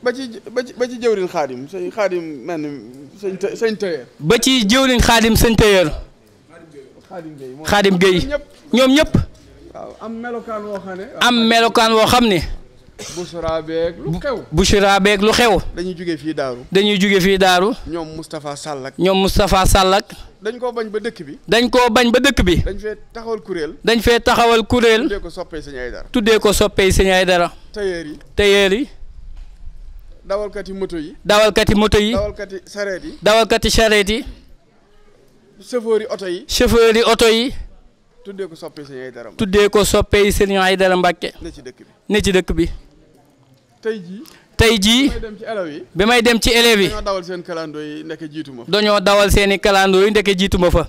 S2: ba ci jëwriñ xaadim sëñ xaadim mel ni sëñ Tëyeer. ba ci
S1: jëwriñ xaadim sëñ Tëyeer. xaadim Gueye ñoom ñëpp.
S2: waaw am melokaan woo xam ne.
S1: am melokaan woo xam ne.
S2: Bouchra beeg lu xew.
S1: Bouchra beeg lu xew.
S2: dañuy jóge fii Daaru.
S1: dañuy jóge fii Daaru.
S2: ñoom Moustapha Sall ak.
S1: ñoom Moustapha Sall ak.
S2: dañ koo bañ ba dëkk bi.
S1: dañ koo bañ ba dëkk bi.
S2: dañ fee taxawal kuréel.
S1: dañ fee taxawal kuréel.
S2: tuddee ko soppey sëñ Aydara.
S1: tuddee ko soppey sëñ Aydara. Tëyeer yi.
S2: dawalkati moto yi.
S1: dawalkati moto yi.
S2: dawalkati sareet yi.
S1: dawalkati sareet yi.
S2: chauffeur yi oto yi.
S1: chauffeur yi oto yi.
S2: tuddee ko soppey sëñ Aydara.
S1: tuddee ko soppey sëñ Aydara Mbàkke.
S2: ne ci dëkk bi.
S1: ne ci dëkk bi.
S2: tey jii
S1: bi may dem ci élèves yi
S2: dañoo dawal seen kalandoo yi ndeke jiitu ma fa.
S1: dañoo dawal seeni kalandoo yi ndeke jiitu ma fa.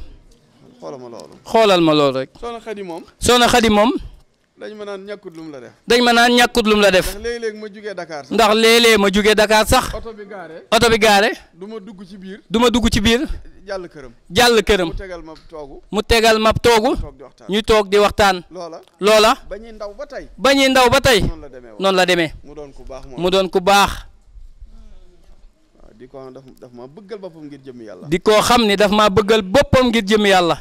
S1: xoolal ma loolu rek.
S2: Soxna Xadi moom.
S1: Soxna Xadi moom.
S2: dañ ma naan ñàkkut lum la def.
S1: dañ ma naan ñàkkut lum la def.
S2: ndax léeg-léeg ma jugee Dakar sax.
S1: ndax léeg-léeg ma jugee Dakar sax. oto bi gaare.
S2: du ma dugg ci biir.
S1: du ma dugg ci biir.
S2: jàll këram.
S1: jàll këram.
S2: mu tegal ma toogu.
S1: mu tegal ma toogu. ñu toog di waxtaan. loola.
S2: ba ñuy ndaw ba tey.
S1: ba ñuy ndaw ba tey. noonu la demee.
S2: mu doon ku baax
S1: mu doon ku baax.
S2: di ko xam daf ma bëggal boppam ngir jëmmi yàlla.
S1: di ko xam ni daf maa bëggal boppam ngir jëmmi yàlla.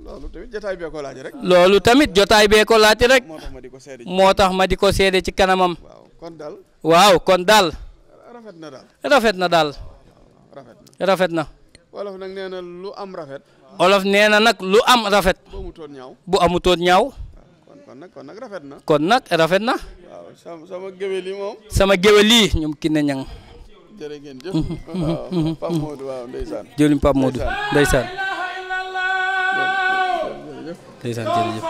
S2: loolu tamit jotaay bee ko laaj rek.
S1: loolu tamit jotaay bee ko laaj rek.
S2: moo tax ma di ko seede.
S1: moo tax ma di ko seede ci kanamam.
S2: waaw kon daal.
S1: rafet na daal.
S2: rafet na daal.
S1: rafet na.
S2: wolof nag nee na lu am rafet.
S1: wolof nee na nag lu am rafet.
S2: bu amutoon ñaaw.
S1: bu amutoon ñaaw.
S2: kon nag rafet na.
S1: kon nag rafet na.
S2: waaw sama géwél yi moom.
S1: sama géwél yi ñoom Kiné Ñang.
S2: jërë ngeen jëf. waaw Pape Modou waaw ndeysaan.
S1: jëriñ Pape Modou ndeysaan. ndeysaan jërëjëf.